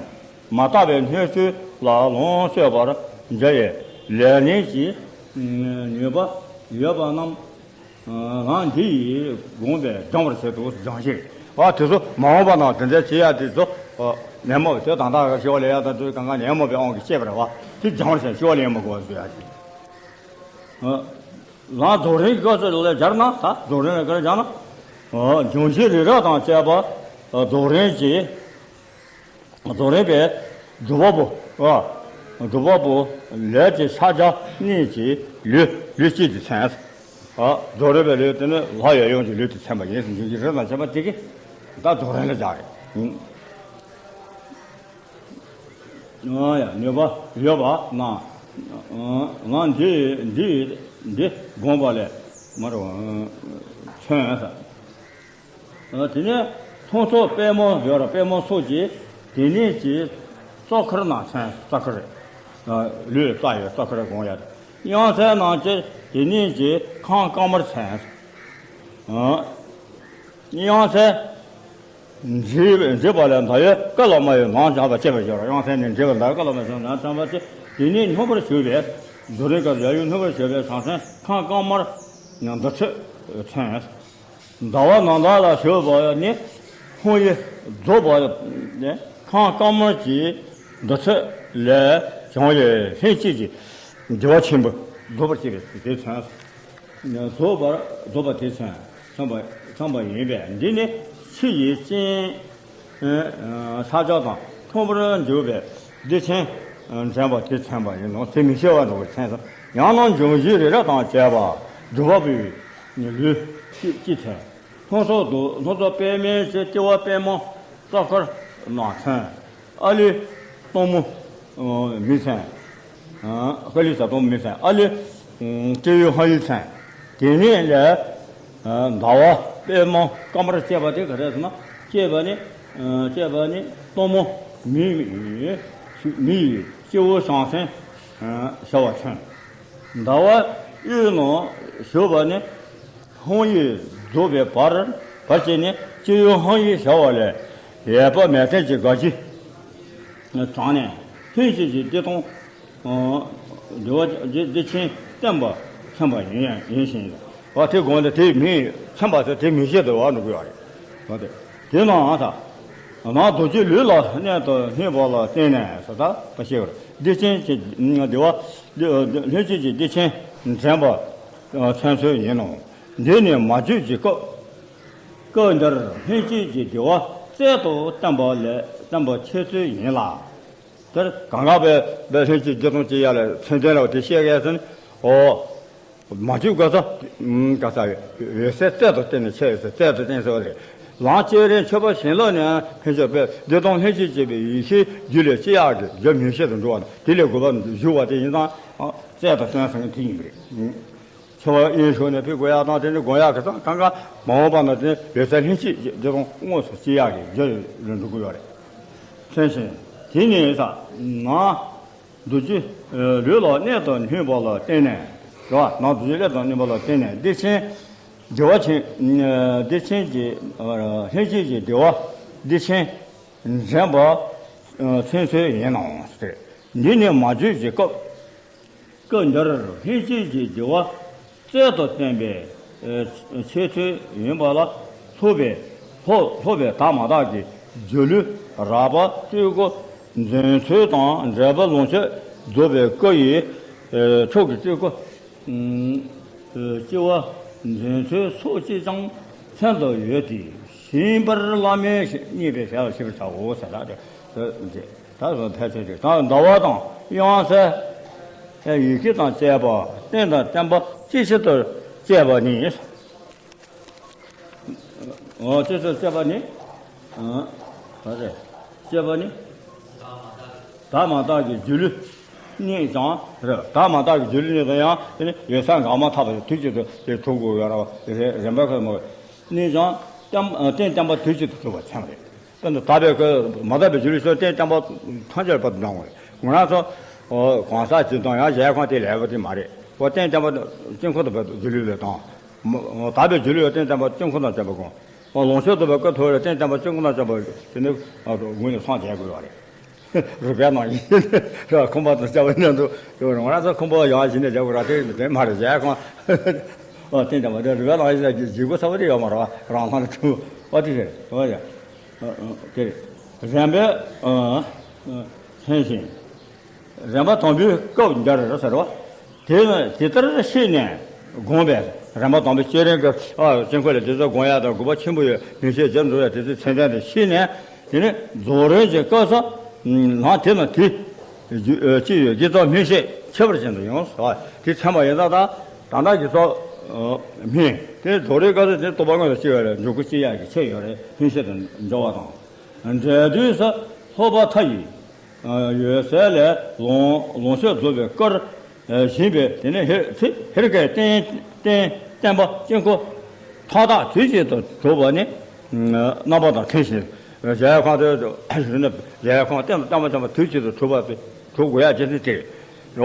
མ་དག་པའི་སྣོད་བཅུད་ལ་ལོངས་སྤྱོད་པར་བྱ་བའི་ལས་ལེན་གྱི་ནུས་པ་ཡོད་པ་རྣམས། ལམ་འདི་ཡིས་བསྒོམས་པས་སྦྱང་བར་བྱེད་དོ། སྦྱང་ཤེས་པ་དེ་ཚོ་མ་འོངས་པ་ན་དེ་འདྲ་བྱེད་ཡ་དེ་ཚོ་ནན་མོ་དེ་ད་ལྟ་ཤི་བ་ལས་ཡ་དང་དུས་གང་ག་ནན་མོ་བའི་དབང་གིས་སྐྱེས་པ་རེད་བ། དེ་སྦྱང་བར་བྱེད། ཤི་བ་ལས་ཡ་མ་གོ་བ་བཟོ་ཡ་དེ། ལམ་རྫོགས་རིམ་གྱི་སྐབས་སུ་ལ་སྦྱར་ན། ད་རྫོགས་རིམ་ལ་སྦྱར་ན། འབྱུང་བཞི་རི་རབ་དང་བཅས་པ་རྫོགས་རིམ་གྱི། རྫོགས་རིམ་པའི་སྒྲུབ་པ་པོ། ཨ། སྒྲུབ་པ་པོ་ལས་ཀྱི་ཕྱག་རྒྱ་གཉིས་ཀྱི་ལུས། ལུས་གཅིག་དེ་མཚོན། ཨ། རྫོགས་རིམ་པའི་ལུས་དེ་ནི་ལྷ་ཡབ་ཡུམ་གྱི་ལུས་དེ་མཚོན་པ་ཡིན། འབྱུང་བཞི་རི་རབ་དང་བཅས་པ་དེ་གིས་ད་རྫོགས་རིམ་ལ་སྦྱར་རེད། ཨ་ཡ། ནུས་པ་ཡོད་པ་རྣམས། ལམ་འདི་འདི་འདི་བསྒོམས་པ་ལས་མར་མཚོན། དེ་ནས་ལྷུང་ཚོགས་པད་མོ་ཡོད་ར། པད་མོ་སོགས་ཀྱི་དེ་ཉིད་ཀྱི་རྩ་འཁོར་རྣམས་མཚོན། རྩ་འཁོར། ལུས་རྩ་ཡི་རྩ་འཁོར་བསྒོམ་ཡ། དབྱངས་གསལ་རྣམས་ཀྱི་དེ་ཉིད་ཀྱི་ཁམས་དཀར་དམར་མཚོན། དབྱངས་གསལ་འདྲིས་འདྲིས་པ་ལས་འདའ་བའི་ཀ་ལ་མ་ཡི་ནང་སྦྱངས་པ་བཅས་པ་ཡོད་ར། དབྱངས་གསལ་ནི་འདྲིས་པ་ལས་འདའ་བའི་ཀ་ལ་མ་ཡི་ནང་སྦྱངས་པ་བཅས། དེ་ཉིད་སྙོམས་པར་ཞུགས་པས། རྫོགས་རིམ་སྐབས་ཡབ་ཡུམ་སྙོམས་པར་ཞུགས་པས་བྱང་སེམས་ཁམས་དཀར་དམར་འདུ་ཚོད་མཚོན། ཟླ་བ་ནམ་ཟླ་ལ་ཞུགས་པ་ནི་ལྷུང་བཟེད་རྫོགས་པ་ནི་ཁམས་དཀར་དམར་གྱི་འདུ་ཚོད་ལས་བྱུང་བའི་ལྷན་སྐྱེས་ཀྱི་བདེ་བ་ཆེན་པོ་རྫོགས་པར་བྱེད་པའི་དེ་མཚོན། རྫོགས་པར་རྫོགས་པ་དེ་མཚོན། མཚོན་པ་མཚོན་པ་ཡིན་པས། འདི་ནི་ཕྱི་ཡི་སྤྱན་ཕྱག་རྒྱ་དང་མཐོང་བར་འགྱུར་བའི་བདེ་ཆེན་འདྲེན་པ་དེ་མཚོན་པ་ཡིན་ནོ། དེ་མི་ཤེས་པ་འགྲོ་བའི་མཚོན་ས། ཡང་ན་འབྱུང་བཞི་རི་རབ་དང་བཅས་པ་སྒྲུབ་པ་པོའི་ལུས་ཅི་མཚོན། ལྷུང་ཚོགས་དུ་ལྷུང་ཚོགས་པད་མོའི་སྐྱེ་བ་པད་མོ་རྩ་འཁོར་རྣམས་མཚོན། ཨ་ལུའི་སྟོང་མོ་མི་མཚོན། ཨ་ལུའི་ས་སྟོང་མོ་མི་མཚོན། ཨ་ལུའི་སྤྱི་བོའི་ཧཱུྃ་ཡིག་མཚོན། དེ་ནས་ལས་ཟླ་བ་པད་མ་སྐར་མར་བཅས་པ་དེ་ག་རེ་ཟེར་ན། བཅས་པ་ནི་བཅས་པ་ནི་སྟོང་མོ་མི་མི་ཡི་སྤྱི་བོ་བྱང་སེམས་ཞེས་པ་མཚོན། ཟླ་བ་དབུས་ན་བཞུགས་པ་ནི་ཧཱུྃ་ཡིག་རྫོགས་པའི་བར་བར་བཅས་ནས་སྤྱི་བོའི་ཧཱུྃ་ཡིག་ཞེས་པ་ལས་ཡས་པ་མས་བརྟན་གྱི་དགའ་བཞི་དྲངས་ནས་ལྷན་སྐྱེས་ཀྱི་བདེ་སྟོང་བདེ་བ་བདེ་ཆེན་བསྟན་པ་མཚོན་པ་ཡིན་ཡིན་ཞིང་། བ་དེ་དགོངས་ཏེ་དེ་མི་མཚོན་པ་ཟེར་དེ་མི་བཞེད་དུ་བ་འགྲོ་དགོས་པ་རེད། བ་དེ་དེ་ནའང་ས་ནང་དུ་རྒྱུ་ལུས་ལ་གནས་དུ་བསྣུན་པ་ལ་བརྟེན་ནས་ཟེར་ད་བ་ཤེས་པར་བདེ་ཆེན་གྱི་བདེ་བ་ལྷན་སྐྱེས་ཀྱི་བདེ་ཆེན་འདྲེན་པ་མཚོན་ཚུལ་ཡིན་ནོ། འདི་ནི་མ་བཅོས་ཀྱི་སྐབས། སྐབས་འདིར་ལྷན་སྐྱེས་ཀྱི་བདེ་བ་རྩལ་དུ་བསྟན་པ་ལས་བསྟན་པ་འཆད་ཚུལ་ཡིན་ལ། དེར་གང་ག་བའི་བའི་ལྷན་སྐྱེས་བདེ་སྟོང་ཅི་ཡ་ལ་མཚོན་དོན་ལ་དེ་བཤད་མཁན་ཟེར་ནས། འོ། མ་བཅོས་ག་ས་ག་ས་འོད་གསལ་རྩལ་དུ་བསྟན་ནས་འཆད་ཟེར། རྩལ་དུ་བསྟན་ཟེར་བ་རེད། ལམ་སྤྱོད་རིམ་མཆོད་པ་བྱིན་རླབས་ནས་ཕན་ཆད་པའི་བདེ་སྟོང་ལྷན་སྐྱེས་སྐྱེས་པའི་ཡེ་ཤེས་རྒྱུད་ལས་སྐྱེ་ཡག་གི་རྒྱུ་མི་བཤད་དུ་འགྲོ་བ་དང་དེ་ལས་དགོས་པ་ཞུ་བ་དེ་ཡིན་ཙང་རྩལ་དུ་བསྟན་ཟེར་མཁན་དེ་ཡིན་པ་རེད། འཆི་བ་དབྱིངས་ཞུགས་ནས་ཕུད་དགོས་ཡག་དང་དེ་ནི་དགོངས་ཡག་གི་ཙང་གང་ག་མ་འོངས་པ་ན་དེ་ནི་འོད་གསལ་ལྷན་སྐྱེས་ཀྱི་བདེ་སྟོང་དངོས་སུ་སྐྱེ་ཡག་གི་རྒྱུ་ལ་འགྲོ་གི་ཡོད་རེད། མཚོན་ཞིང་དེ་ནི་ས་ནང་། འདུ་བྱེད་ལུས་ལ་གནས་དང་ལྷུན་པ་ལ་བརྟེན་ནས་རེད་བ། ནང་འདུ་བྱེད་གནས་དང་ལྷུན་པ་ལ་བརྟེན་ནས་བདེ་ཆེན་བདེ་བ་ཆེན་བདེ་ཆེན་གྱི་ལྷན་སྐྱེས་ཀྱི་བདེ་བ་བདེ་ཆེན་འདྲེན་པ་མཚོན་ཚུལ་ཡིན་ནོ། འདི་ནི་མ་བཅོས་ཀྱི་སྐབས། སྐབས་འདིར་ལྷན་སྐྱེས་ཀྱི་བདེ་བ་རྩལ་དུ་བསྟན་པའི་འཆད་ཚུལ་ཡིན་པ་ལ་སློབ་པའི་སློབ་སློབ་པའི་དག་མ་དག་གི་སྒྱུ་ལུས་རགས་པ་སྤྲུལ་སྐུ་འཛིན་ཚུལ་དང་འབྲེལ་པ་ལོངས་སྤྱོད་རྫོགས་པའི་སྐུ་ཡི་ཕྱོགས་ཀྱི་སྤྲུལ་སྐུ་སྐྱེ་བ་འཛིན་ཚུལ་སོགས་ཀྱིས་ཀྱང་མཚོན་དུ་ཡོད་དེ། ཞིང་པར་བླ་མེད་བརྙེས་པའི་ཞལ་ལ་ཤེས་པར་བྱའོ་ཟེར་ལ། ད་གཟོད་ཕལ་ཆེར་དེ་དང་ཟླ་བ་དང་དབྱངས་གསལ་ཡི་གེ་དང་བཅས་པ་རྟེན་དང་བརྟེན་པ་ཅི་ཕྱིར་དུ་བཅས་པ་ནི། ཨོ་ཅི་ཕྱིར་བཅས་པ་ནི། ཨ་རེ། བཅས་པ་ནི། དག་མ་དག་གི་སྒྱུ་ལུས་རྙེད་ཀྱང་རེད། དག་མ་དག་གི་སྒྱུ་ལུས་རྙེད་དང་ཡང་དེ་ནི་ཡོད་ཚད་འགག་མ་ཐག་པ་དེ་དུས་གཅིག་ཏུ་དེ་ཐུག་དགོས་ཡོད་ར་བ་རེད། རིམ་པ་ཁོ་མོ། རྙེད་ཀྱང་རྟེན་རྟེན་བརྟེན་པ་དུས་གཅིག་ཏུ་ཐུག་པ་མཚོན་རེད། དཔེར་ན་དག་པའི་སྐབས་མ་དག་པའི་སྒྱུ་ལུས་སོགས་རྟེན་བརྟེན་པ་ཐམས་ཅད་པར་དུ་འབྲང་བ་རེད། ང་རང་ཚོ་གང་ཟག་གཅིག་དང་ཡང་གཞན་གང་དེ་ལས་པ་དེ་མ་རེད། འོ་རྟེན་བརྟེན་པ་དཀྱིལ་འཁོར་དུ་བབས་སྒྱུ་ལུས་ལས་དང་། དག་པའི་སྒྱུ་ལུས་རྟེན་བརྟེན་པ་དཀྱིལ་འཁོར་དང་བཅས་པ་གང་ ལོངས་སྤྱོད་རྫོགས་པའི་སྐུ་ཐོབ་རེད། རྟེན་བརྟན་པ་སྤྱི་སྒོ་ནང་བྱོན་པ་དེ་ནི་ངུ་ནས་སངས་རྒྱས་དགོས་པ་རེད། རུས་སྦལ་ནང་བཞིན་ར་ཁང་པ་དང་བཅའ་བ་མཉམ་དུ་ཡོད་རེད། ང་རང་ཚོ་ཁང་པ་ཡང་བཞིན་ནས་བཞག་དགོས་ར། དེ་དེ་མ་རེད། རྒྱལ་ཁང་། ཨ་རྟེན་བརྟན་པ་དེ་རུས་སྦལ་ནང་བཞིན་ལ་འཇིགས་པ་ཚ་བ་དེ་ཡོད་མ་རེད་བ། རང་སྣང་དུ་ཐུབ་པ་དེ་རེད། ཨོ་ཡ། ཨ་ཨ་དེ་རེད། རན་པའི་ཨ་ཨ་ལྷན་ཞིང་། རན་པ་དང་པོའི་སྐབས་འདིར་ཟེར་བ། དེ་དེ་ལྟར་ཤེས་ནས་བསྒོམས་པས། རན་པ་དང་པོའི་སྐྱེ་རན་གྱི་ཨ་དཀྱིལ་འཁོར་ལས་དེ་ཚོ་བསྒོམ་ཡག་དང་དགོས་པ་ཆེན་པོ་ཡོད། མི་ཤེས་རྒྱ་འགྲོ་ཡག་དེ་ཚོའི་མཚན་ལྡན་དུ་ཤེས་ནས། དེ་ནས་རྫོགས་རིམ་གྱི་སྐབས་སུ་ལམ་དེ་ན་དེ་ཅི་ཡོད་དགེ་རྩ་སྨིན་བྱེད་ཁྱད་པར་ཅན་དུ་ཡོང་ཟེར་བ། དེ་མཚན་པ་ཡིན་ཙང་ད་ད་ལྟ་དགེ་རྩ་སྨིན། དེ་རྫོགས་རིམ་སྐབས་སུ་དེ་རྟོགས་པ་དངོས་སུ་སྐྱེ་བ་རེད། འཇུག་སྒོ་སྐྱེ་ཡག་གི་ཁྱད་ཡོད་རེད། སྨིན་བྱེད་དུ་འཇོག་པ་དང་། འབྲས་དུས་སུ་ལྷོད་པ་མཐའ་ཡས། ཡོད་ཚད་ལས་ལོངས་ལོངས་སྤྱོད་རྫོགས་པའི་སྐུར་བཞེངས་པས། དེ་ནས་ཧེ་ཧེ་རུ་ཀའི་རྟེན་རྟེན་བརྟེན་པ་དཀྱིལ་འཁོར་མཐའ་དག་དུས་གཅིག་ཏུ་གྲུབ་པ་ནི་རྣམ་པ་དང་མཐུན་ཞིང་། གཞལ་ཡས་ཁང་དུ་གཞལ་ཡས་ཁང་རྟེན་དང་བརྟེན་པ་དཀྱིལ་འཁོར་མཐའ་དག་དུས་གཅིག་ཏུ་གྲུབ་པ་དེ་གྲུབ་དགོས་ཡ་རྒྱུ་མཚན་དེ་རེད་བ།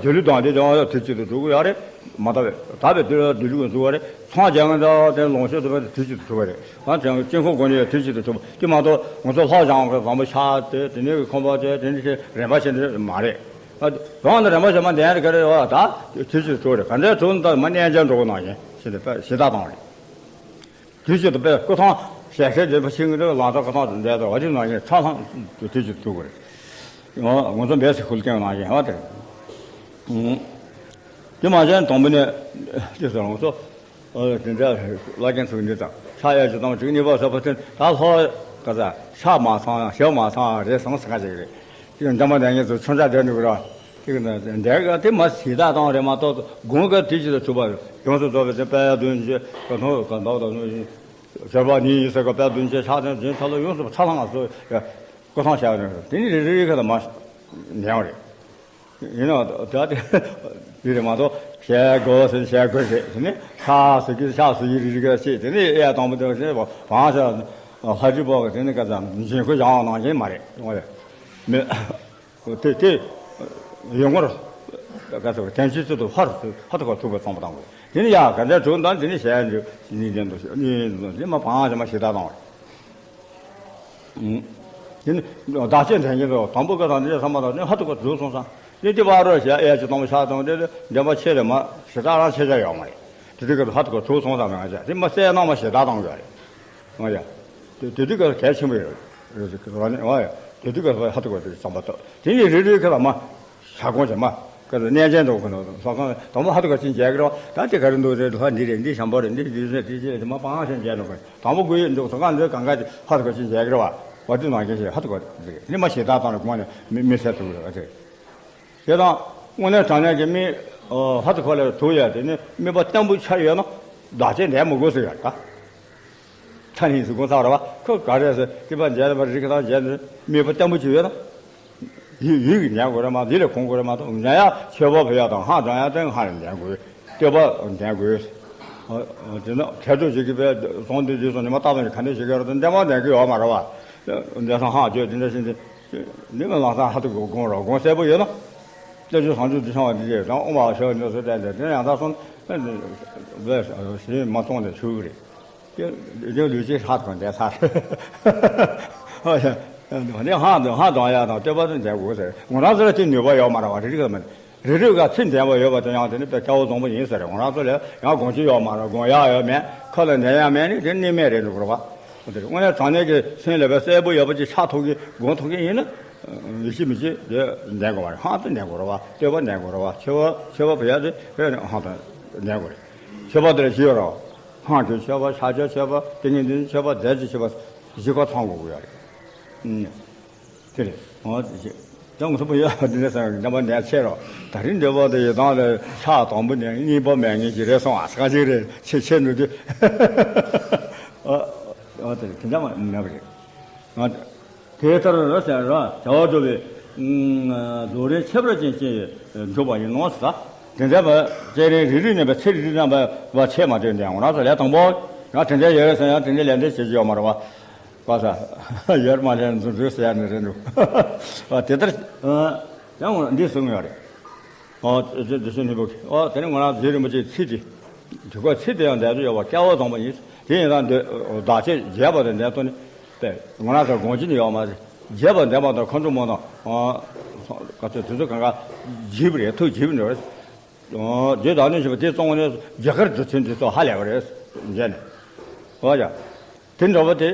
སྒྱུ་ལུས་དང་དེ་ཀྱང་དུས་གཅིག་ཏུ་གྲུབ་དགོས་ཡ་རེད། མ་དག་པའི་དག་པའི་དུས་ལ་སྒྱུ་ལུས་ཀྱང་གྲུབ་པ་རེད། སངས་རྒྱས་ཀྱང་དེ་ལོངས་སྤྱོད་རྫོགས་པའི་དུས་གཅིག་ཏུ་གྲུབ་པ་རེད། ད་དེ་དཀྱིལ་འཁོར་སྒོ་ནས་དུས་གཅིག་ཏུ་གྲུབ་པ་དེ་མ་གཏོགས་ང་ཚོ་ལྷ་བཞེངས་པའི་བཟང་པོ་ཤར་ཏེ་དེ་ནས་ཁང་པ་བྱས་དེ་ནས་རན་པ་བྱས་ནས་མ་རེད། ཨ་རང་ལ་རན་པ་བྱས་མ་འདས་ཡ་ག་རེ་བ། ད་དུས་གཅིག་ཏུ་གྲུབ་རེད། ག་འདྲའི་གྲུབ་ན་ད་མ་གནས་འཇགས་འགྲོ་གི་ནང་བཞིན་ཞེས་ཏེ་དཔེ་ཞེ་དྲག་བཏང་བ་རེད། དུས་གཅིག་ཏུ་དཔེ་སྐུ་ཐང་ཞལ་ཤེས་འདྲེན་པ་ཤིང་གི་ལང་ཚོ་སྐུ་ཐང་འདྲ་དང་བ་ཅིག་ནང་བཞིན་ཁྲ་ལྷང་དུས་གཅིག་ཏུ་གྲུབ་དགོས་རེད། ང་ཚོ་འབད་ཟེར་ཁུལ་སྐྱོན་ནང་བཞིན་བ་དེ་རེད། དེ་མ་བྱས་དང་པོ་ནས་དེ་ཚོ་ང་ཚོ་དེ་འདྲ་བླ་རྒན་ཚོ་འདི་དང་ཕྱག་གཡས་ཀྱི་དང་བཅུ་གཉིས་པ་སོགས་པ་དེ་ད་ལྷོ་ག་ས་ཕྱག་མ་ཚང་ཞབས་མ་ཚང་རེད་སོང་ས་ག་ཅིག་རེད། དེ་འཇམ་པ་འདས་ངེས་ཚོ་མཚོན་ཆ་འདྲ་ནུས་ར། དེ་གི་ནང་འདས་ག་དེ་མ་ཞེ་དྲག་བཏང་རེད་མ་གཏོགས་དགོངས་ཀ་དེ་ཅི་ལ་གྲུབ་པ་ཡོངས་སུ་རྫོགས་པའི་དེ་དཔལ་བདུན་ཅེས་ག་ཐོག་ག་འདབ་དང་། ཞལ་པ་ནི་ཡིན་ཟེར་ག་དཔལ་བདུན་ཅེས་ཕྱག་ཐེངས་བདུན་ཚར་ལ་ཡོངས་སུ་ཚ་ལྷང་ལ་སོགས་སྐུ་ཐང་བཞག་ནས་དེ་ནི་རེ་རེ་རེ་ཁ་ལ་མ་ཉལ་བ་རེད། ཡིན་ནའང་ད་དེ་དེ་རེད་མ་གཏོགས་ཞལ་དགོས་ཟེར་ཞལ་དགོས་ཟེར་དེ་ནི་ཕྱག་ཟེར་གི་ཕྱག་ཟེར་གི་རེ་རེ་ཁ་ལ་བྱེད་དེ་ནི་ཨེ་ཡ་དང་པོ་དེ་བྱེད་པ་བང་ཞག་ལྷ་བྲིས་པོ་གི་དེ་ནི་ག་ཚ་འཇིན་ཁོ་བཞག་ནང་བཞིན་མ་རེད་ཡོང་བ་རེད། མི། དེ་དེ་ཡོང་ངོར་ག་ཚོད་དན་ཅིག་ཚོད་དུ་ཧར་ཧ་ཏུ་ཁ་ཐུག་པའི་ཚོང་པ་དང་པོ་དེ་ནི་ཡ་ག་འདྲ་བྱུང་དང་དེ་ནི་ཞལ་འདྲི་ནི་དེ་འདུག་ནི་འདུག་ནི་མ་བང་ཞིག་མ་ཞེ་དྲག་དང་། དེ་ནི་བདག་ཆེན་དྲན་གྱི་འདུག་དང་པོ་ག་དང་དེ་ཚང་མ་དང་ནི་ཧ་ཏུ་ཁ་འཛུལ་སོང་ས་ནི་དེ་བར་རོ་ཞལ་གཡས་ཀྱི་དང་པོ་ཕྱག་དང་དེ་འདྲ་པ་ཆེ་རེ་མ་ཞེ་དྲག་རང་ཆེ་ཆ་ཡོད་མ་རེད། དེ་དུས་ཀ་ཧ་ཏུ་ཁ་འཛུལ་སོང་ས་མེད་ང་ཅག་དེ་མ་གསལ་སྣང་མ་ཞེ་དྲག་དང་ཡོད་རེད། ཨོ་ཡ། དེ་དེ་དུས་ཀ་གལ་ཆེན་པོ་ཡོད་རེད། ཨོ་ཡ། དེ་དུས་ཀ་ཧ་ཏུ་ཁ་དེ་བསམ་པ་ཐོབ། དེ་ནས་རེ་རེ་ཁ་ལ་མ་ཞག་གོང་ཅན་མ་ཀ་ལ་གནས་ཆེན་འགྲོ་གི་འདུག་ལྷ་ཁང་དང་པོ་ཧ་ཏུ་ཁ་ཅིག་མཇལ་གི་རོགས། ད་དེ་ག་རེ་འདུག་རེད། ལྷ་འདི་རེད། འདི་ཞང་པོ་རེད། འདི་འདི་ཚོ་འདི་ཅི་རེད། དེ་མ་སྤང་ཞིང་མཇལ་འགྲོ་གི། དང་པོ་དགོས་ཡོད་འདུག་ལྷ་ཁང་འདི་གང་ག་ཧ་ཏུ་ཁ་ཅིག་མཇལ་གི་རོགས། བ་དེ་ནང་བཞིན་ཞིག་ཧ་ཏུ་ཁ་རེད། འདི་མ་ཞེ་དྲག་བཏང་ནས་དགོངས་ནས་མི་མི་སེར་ཐུག་གི་རེད་བ་དེ། དེ་དང་དངོས་གནས་དྲང་གནས་ཀྱི་མི་ཧ་ཏུ་ཁ་ལ་ཐུག་ཡ་དེ་ནི་དམིགས་པ་བརྟན་པོ་ཆགས་ཡོད་ན་བདག་ཆེན་འདས་མི་དགོས་ཟེར་ཡ་ད། ཐ་སྙད་ཟེར་དགོས་ཚར་བ་ཁོ་ག་རེ་ཟེར་ཏི་པ་མཇལ་བ་རིག་གི་དང་མཇལ་ནས་དམིགས་པ་བརྟན་པོ་ཅིག་ཡོད་ན་ཡིད་ཡིད་ཀྱིས་ཉན་དགོས་རེད་མ་གཏོགས་ཡིད་ལ་གོམས་དགོས་རེད་མ་གཏོགས་མཇལ་ཡ་མཆོད་པ་ཕུལ་ཡ་དང་ཧ་དྲང་ཡ་དེ་ཧ་ལས་ཉན་དགོས། བསྟོད་པ་ཉན་དགོས། དེ་ན་ཁྱད་ཆོས་ཅིག་གི་པའི་ཚོང་འདུས་འདུས་སོང་ཉི་མ་བཏགས་པ་ནི་ག་འདྲ་ཞིག་གི་རེད་དེ་འདྲ་མ་ཉན་གི་ཡོད་མ་རེད་བ། འདས་སང་ཧ་བརྗོད་དེ་འདྲ་ཞིག་འདི། འདི་མི་ལང་ཚང་ཧ་ཏུ་གོ་དགོངས་རོགས་དགོངས་གསལ་པོ་ཡོད་ན། བསྟན་བཅོས་བཟང་སྤྱོད་འདི་ཤང་བ་འདི་རེད་དང་དབུ་མ་ཞབས་འདི་ཚོ་བསྟན་ཏེ་དེ་ཡང་དག་སོང་། བས་ཞེས་མ་གཏོང་ནས་ཞུ་གི་རེད། དེ་དེ་ལུས་ཅིག་ཧ་ཏུ་འདས་ཚར། ཨོ་ཡ། འདི་ཧ་འདི་ཧ་དྲང་ཡ་དང་བསྟོད་པ་དེ་འདས་དགོས་ཟེར་ང་རང་ཚོ་ལ་དེ་ནུས་པ་ཡོད་མ་རེད་བ་རེ་རེ་ག་མ་རེད། རེ་རེ་ག་ཚིག་འདས་པ་ཡོད་པ་དེ་ཡང་དེ་ནི་དཔེ་སྐྱ་བོ་བཟང་པོ་ཡིན་ཟེར་རེད། ང་རང་ཚོ་ལ་ཡང་དགོངས་གཅིག་ཡོད་མ་རེད། དགོངས་ཡག་ཡོད་མེད་ཁ་ལ་འདས་ཡ་མེད་ནི་དེ་གནས་མེད་རེད་འགྲོ་དགོས་རེད་བ། དེ་དངོས་གནས་དྲང་གནས་ཀྱི་སེམས་ལ་བའི་གསལ་པོ་ཡོད་པ་ཅིག་ཆགས་ཐུབ་ཀྱི་དགོངས་ཐུབ་ཀྱི་ཡིན་ན། ཡིད་ཆེས་མི་བྱེད་དེ་འདས་དགོས་པ་རེད། ཧང་དུ་འདས་དགོས་རེད་བ། བསྟོད་པ་འདས་དགོས་རེད་བ། མཆོད་པ་མཆོད་པ་བུ་ཡ་དེ་དཔེ་ཧང་དུ་འདས་དགོས་རེད། མཆོད་པ་དེ་ལ་བཞི་ཡོད་རེད་བ། ཧང་གི་མཆོད་པ་ཕྱག་རྒྱ་མཆོད་པ་ཏིང་ངེ་འཛིན་མཆོད་པ་རྫས་ཀྱི་མཆོད་པ་བཞི་ཁོ་ཚང་དགོས་ཀྱི་ཡོད་རེད། དེ་རེད། འོ་དེ་ཅི། ད་ངོ་མཚར་པོ་ཡོད་པ་འདི་འདྲ་ཟེར་བའི་འདྲ་པར་འདི་ཆེ་རོ། ད་རིང་འདོད་པ་དེ་ཡི་དམ་ལ་ཕྱག་དང་པོ་ནས་གཉིས་པ་མེད་ངེས་ཀྱི་རེད་སོང་ཨ་ས་ཁ་ཅིག་རེད་ཆེ་ཆེ་ནུས་དུས། ཨ་ཨ་དེ་རེད་དེ་འདྲ་མ་མེད་པ་རེད། ང་དེ་ལྟར་རོ་ཟེར་རོ་བྱ་བ་སྒྲུབ་པའི་རྫོགས་རིམ་ཁྱད་པར་ཅན་ཅན་འགྲུབ་པ་ཡིན་ནོ་ཟེར། དེ་འདྲ་བ་སྤྱན་རས་རིགས་རུས་གནས་པའི་ཚེ་རིགས་རུས་རྣམ་པ་བ་ཆེ་མ་དོན་ཏེ་ང་རང་ཚོ་ལས་དང་པོ་ང་དེ་འདྲ་ཡོད་རེད་ཟེར་ཡང་དེ་འདྲ་ལས་འདྲ་བྱེད་ཀྱི་ཡོད་མ་རེད་བ། པ་ས། ཡར་མ་ལན་འཛུལ་འཛུལ་ཟེར་ཡ་ནི་རེད་འདུག་ཨ་དེ་ལྟར། ཡང་འདི་གསུངས་ཡོད་རེད། ཨོ་དེ་དེ་ཤེས་ནི་བུ། ཨོ་དེ་ནི་ང་རང་རྗེ་རིན་པོ་ཆེའི་ཚིག་དེ། དུས་སྐབས་ཚིག་དེ་ཡང་འདས་དུ་ཡོད་པ་སྐྱ་བོ་བཟང་པོ་ཡིན། དེ་ཡིན་ན་འདི་བདག་ཆོས་རྒྱས་པ་དང་ལྡན་ཐོག་ནས་དེ་ང་རང་ཚོ་དགོངས་ཀྱི་ནི་ཡོད་མ་རེད། རྒྱས་པ་ལྡན་པ་དང་མཁའ་འགྲོ་མ་དང་ག་ཚོད་དེ་ཚོ་གང་ག་བརྗིད་པ་རེད། ཐུགས་བརྗིད་པ་འདྲ་བ་རེད། རྗེ་བདག་ཉིད་ཞེས་པ་དེ་གཙོ་བོ་ནི་རྒྱ་གར་གྱི་ཚུལ་འདི་ཚོ་ཧ་ལས་པ་རེད། མཇལ་ནས། འོ་ཡ། དེ་འདྲ་བ་དེ།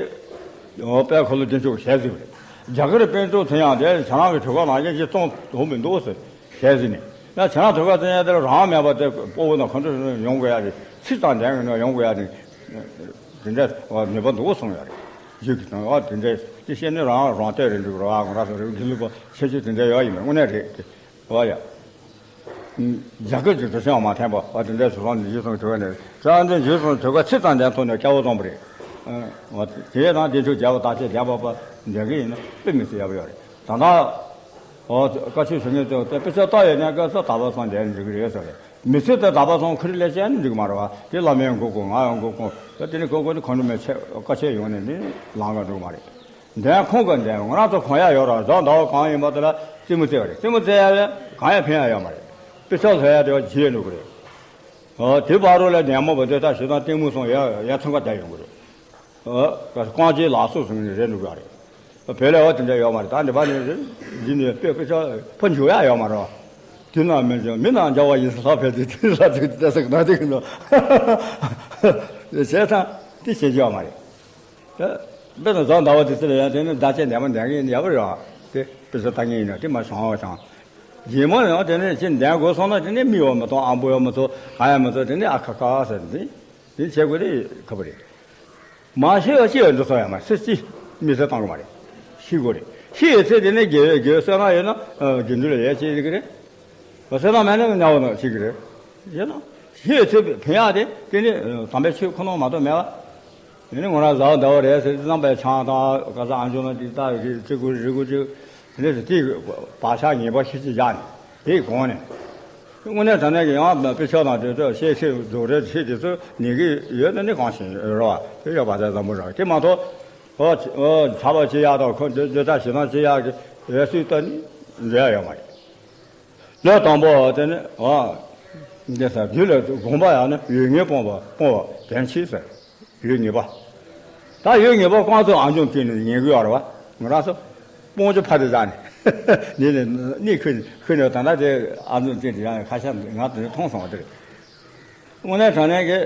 དཔལ་འཁོར་ལོ་བདེ་མཆོག་ཞལ་གཟིགས་པ་རེད། རྒྱ་གར་པཎ་གྲུབ་དེ་ཡང་དེ་ཁྱེད་རང་གི་གྲུ་ཁ་ནང་བཞིན་ཅིག་གཏོང་ཐུབ་མི་འདུག་ཟེར། ཞལ་གཟིགས་ནས། ཡང་ཁྱེད་རང་གྲུ་ཁ་བཙན་ཡ་དེར་རང་མེད་པ་དེ་དཔའ་བོ་དང་མཁའ་འགྲོ་ཡོང་དགོས་ཡ་དེ་ཚིག་དང་ལྡན་གྱི་ནོ་ཡོང་དགོས་ཡ་དེ། དེ་འདྲ་ནུས་པ་འདུག་གསུངས་ཡ་རེད། རྒྱུད་ཀྱི་དོན་བ་དེ་འདྲ་དེ་བཤད་ནི་རང་རང་བསྟོད་རེད་འདུག་ར་བ། ང་རང་ཚོ་རེ་བ་དགེ་ལུགས་པ་ཁྱད་ཆོས་དེ་འདྲ་ཡོད་ཡིན་པས་དངོས་གནས་རེད་དེ། བ་ཡ། རྒྱ་སྐད་ཀྱི་འགྲོ་སོང་མ་ཐེན་པ་བ་དེ་འདྲའི་བཟོ་ལམ་འདི་རྗེས་སུ་གྲོལ་བ་ནས་བྱ་འདི་རྗེས་སུ་གྲོལ་བ་ཚིག་དང་ལྡན་ཐོག་ནས་སྐྱ་བོ་བཏང་པ་རེད། བ་དེ་དང་བདེ་མཆོག་རྒྱལ་བ་བདག་ཆོས་རྒྱལ་བ་པ་འདྲ་གི་ཡིན་ན་དཔེ་མི་སྲིད་ཡག་པོ་ཡོད་རེད། ད་ལྟ་བཀའ་ཆོས་ཞུ་མཁན་ཚོ་དེ་དཔེ་ཆ་ལྟ་ཡོད་ན་སྐབས་སུ་དག་པ་ཚང་འདྲ་འགྲིག་གི་རེད་ཟེར་རེད། མི་ཚེ་དེ་དག་པ་ཚང་ཁུར་ལས་བྱས་ནས་འགྲིག་གི་མ་རེད་བ། དེ་བླ་མའི་མགོ་སྐོར་ང་ཡང་མགོ་སྐོར་ད་དེ་ནི་མགོ་སྐོར་དེ་གང་འགྲོ་མེད་ཆེ་བཀའ་ཆོས་ཡོང་ནས་འདི་ལང་ག་འགྲོ་གི་མ་རེད། འདན་ཁོང་གི་འདན་ང་རང་ཚོ་གང་ཡག་ཡོད་ར་བཟའ་ཟླ་བ་གང་ཡིན་པ་དེ་ལ་རྩེད་མོ་རྩེ་བ་རེད། རྩེད་མོ་རྩེ་ཡག་ཡོད་གང་ཡག་ཕན་ཡག་ཡོད་མ་རེད། དཔེ་ཆ་ལྷོད་ཡག་དེ་བ་བརྗེད་འགྲོ་གི་རེད། ཨོ་དེ་བར་རོ་ལ་འདན་མོ་བ་དེ་ད་ཞེ་སྡང་གཏི་མུག་སོང་ཡག་ཡག་ཚང་ཀ་བསྡད་ཡོང་གི་རེད། ཨོ་རྐང་རྗེས་ལག་སོགས་སོང་ནས་རེད་འགྲོ་གི་རེད། བོད་ལ་བ་དེ་འདྲ་ཡོད་མ་རེད། ད་འདི་བ་ནས་རེད་འདི་ནས་དཔེ་དཔེ་ཆ་ཕ་འཇུ་ཡག་ཡོད་མ་རེད། དུས་ན་མི་འཇོག་མི་ན་འཇོག་བ་ཡིན་ལྷ་ཕེབས་དུས་དུས་ལ་དུས་དུས་ཟེར་ན་དེ་གི་ནོ། བྱས་ཙང་དེ་བྱེད་རྒྱུ་ཡོད་མ་རེད། དཔེར་ན་བཟའ་ཟླ་བ་དེ་ཚོ་ལ་ཡང་དེ་ནི་བདག་ཆོས་འདན་མ་འདན་གི་ཡིན་ཡག་པོ་རེད་བ། དེ་དཔེ་ཆ་ལྟ་མཁན་ཡིན་ན་དེ་མ་བྱང་བ་བྱང་། རྗེས་མ་ཡང་དེ་ནི་ཅི་འདན་དགོས་སོང་ན་དེ་ནི་མི་ཡོད་མི་ཐོག་ཨ་འབུ་ཡོད་མི་ཐོག་གང་ཡང་མི་ཐོག་དེ་ནི་ཨ་ཁ་ཁ་ཟེར་འདི་དེ་བྱེད་དགོས་དེ་ཁག་པོ་རེད། མ་ཤི་བ་ཤི་བ་འདི་ཚོ་ཡང་མ་སྲིད་ཅི་མི་ཚེ་བཏང་གི་མ་རེད། ཤི་དགོས་རེད། ཤི་བའི་ཚེ་དེ་ནི་དགེ་བའི་དགེ་བའི་བསོད་ནམས་ཡོད་ན་དགེ་འདུན་ལ་ཡར་བྱེད་ཀྱི་རེད། བསོད་ནམས་མེད་ན་དམྱལ་བ་ནང་ཞིག་གི་རེད། ཡིན་ན། ཤི་བའི་ཚེ་ཕན་ཡག་དེ་དེ་ནི་དམ་པའི་ཆོས་ཁོ་ན་མ་གཏོགས་མེད་པ། དེ་ནི་ང་རང་བཟའ་ཟླ་བ་རེད་ཟེར་རྣམ་པའི་ཆང་དང་ག་ས་ཨ་འཇོན་ན་དེ་ལྟ་བུའི་ཅི་དགོས་རི་དགོས་ཅི་དེ་ནི་དེ་བག་ཆགས་ངན་པ་ཤི་ཅི་བཞག་ནས་དེའི་གོང་ནས། དངོས་གནས་དྲང་གནས་ཀྱི་ཡང་དཔེ་ཆ་དང་དེ་ཚོ་བཤད་ཤེས་རྫོགས་རེད་ཆེ་དེ་ཚོ་ནི་གི་ཡོད་ན་ནི་གང་ཞིག་རེད་བ། དེ་ཡག་པ་ཚ་བཟང་པོ་རེད། དེ་མ་གཏོགས་ཨོ་ཨོ་ཆགས་པ་ཅི་ཡག་དང་ཁོ་འདོད་འདོད་ཆགས་ཞེ་སྡང་ཅི་ཡག་གི་འོད་སྲུང་ལྟ་ནི་འདྲ་ཡག་ཡོད་མ་རེད། ལས་དང་པོ་དེ་ནི་ཨ། འདི་ལྟར་རྒྱུད་ལ་དགོངས་པ་ཡང་ནི་ཡུལ་ངེས་སྤོང་བ་སྤོང་བ་དོན་ཆེ་ཟེར། ཡུལ་ངེས་པ། ད་ཡུལ་ངེས་པ་སྤང་ཚུལ་ཨ་འཇོམས་བསྟན་ནས་ཉན་གི་ཡོད་རེད་བ། ང་རང་ཚོ་སྤོང་རྒྱུ་ཕ་དེ་བཞག་ནས་འདི་ནས་གནས་ཁུལ་ཁུལ་ནས་ད་ལྟ་དེ་ཨ་འཇོམས་བསྟན་དེ་ཡང་ནས་ཁ་ཤས་ང་དེ་ནས་མཐོང་སོང་བ་དེ་རེད། དངོས་གནས་དྲང་གནས་ཀྱི་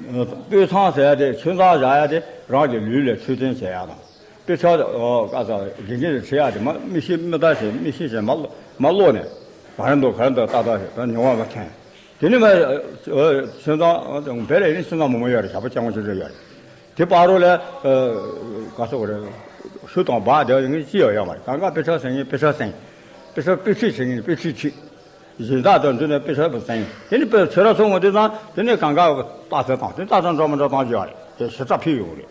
སྤོས་ཚང་ཟེར་ཡ་དེ་ཆོས་མཚམས་བཞག་ཡ་དེ་རང་གི་ལུས་ལ་ཚུལ་མཐུན་བྱེད་ཡ་དང་། དཔེ་ཆ་ཨོ་ཀ་ས་དགེ་རྒན་ལ་ཁྲིད་ཡག་དེ་མ་མི་ཤེས་མི་ལྟ་ཞིག་མི་ཤེས་ཞིག་མ་མ་ཀློག་ནས་ག་རེ་འདུག་ག་རེ་འདུག་ཏག་ཏག་ཞིག་ད་མྱོང་བ་མ་ཐོན། དེ་ནི་མ་ཆུང་ཚང་བོད་ལ་ཡིན་ཆུང་ཚང་མང་པོ་ཡོད་རེད། ཞག་པོ་སྤྱང་པོ་ཆུང་ཆུང་ཡོད་རེད། དེ་བར་རོ་ལ་ག་སོག་རེད། ཤུ་དང་བག་དེ་ཡིན་ཅི་ཡོད་ཡོད་མ་རེད། གང་ག་དཔེ་ཆ་ཟེར་ངེས་དཔེ་ཆ་ཟེར། དཔེ་ཆ་དཔེ་ཁྲིད་ཟེར་ངེས་དཔེ་ཁྲིད་ཁྲིད། གཞན་དག་དང་འདུས་ནས་དཔེ་ཆ་བུ་ཟེར། དེ་ནི་དཔེ་ཆོས་ར་ཚོགས་ངོ་དེ་ཙང་དེ་ནི་གང་ག་ཏག་ཚེ་དང་དེ་ཏག་ཚང་འགྲོ་མི་འགྲོ་བཏང་རྒྱུ་ཡོད་རེད། དེ་ཞེ་དྲག་ཕི་ཡོད་རེད།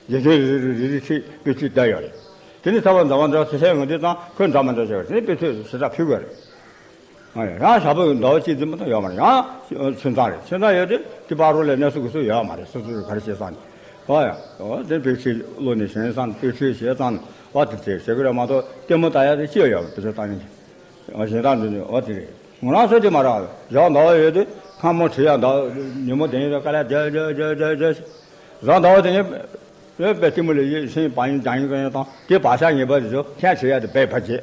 རྗེ་བཙུན་རེ་རེ་རེ་རེ་ཁྲིད་དཔེ་ཁྲིད་བསྡད་ཡོད་རེད། དེ་ནི་ཚ་བ་ཟླ་བ་འདྲ་ཚེ་ལྷའི་ངོ་དེ་ཙང་ཁོས་འདྲ་མི་འདྲ་བྱས་པ་དེ་ནི་དཔེ་ཁྲིད་ཞེ་དྲག་ཕུལ་དགོས་རེད། ཨ་ཡ་རང་ཞག་པོ་ཟླ་བ་གཅིག་ཙམ་མ་གཏོགས་ཡོད་མ་རེད། ཡང་ཆུང་ཚང་རེད། ཆུང་ཚང་ཡོད་དུས་དེ་བར་རོ་ལས་གནས་སུ་དགོས་སུ་ཡོད་མ་རེད། སོ་སོས་ག་རེ་བྱེད་ས་ནས་ཨ་ཡ་ཨོ་དེ་དཔེ་ཁྲིད་བློ་ནས་ཞེན་ས་ནས་དཔེ་ཁྲིད་བྱེད་ཙང་ཨ་དེ་དེ་བྱེད་དགོས་རེད་མ་གཏོགས་ལྟད་མོ་ལྟ་ཡ་དེ་ཅི་ཡོད་ཡོད་དེ་ཚོ་ལྟ་ནས་ཨ་གཞན་དག་འདི་ནས་ཨོ་དེ་རེད། ང་རང་ཚོ་དེ་མ་རེད། ཞག་ཟླ་བ་ཡོད་དུས་སྔ་མོ་ཁྲིད་ཡ་ཟླ་ཉིན་མོ་དེ་ཡིན་དུས་དཀའ་ལས་རྒྱག་རྒྱག་རྒྱག་རྒྱག་རྒྱག་ཟླ་བ་དེ་ཡིན། བོད་པའི་གཏི་མུག་ལས་ཡིད་བཞིན་བག་ཡིན་རྒྱང་ཡིན་གང་ཡིན་དང་དེ་བག་ཆགས་ངེས་པར་བཟོ་ཁྱད་ཆོས་ཡ་དེ་བས་ཕ་རྗེས།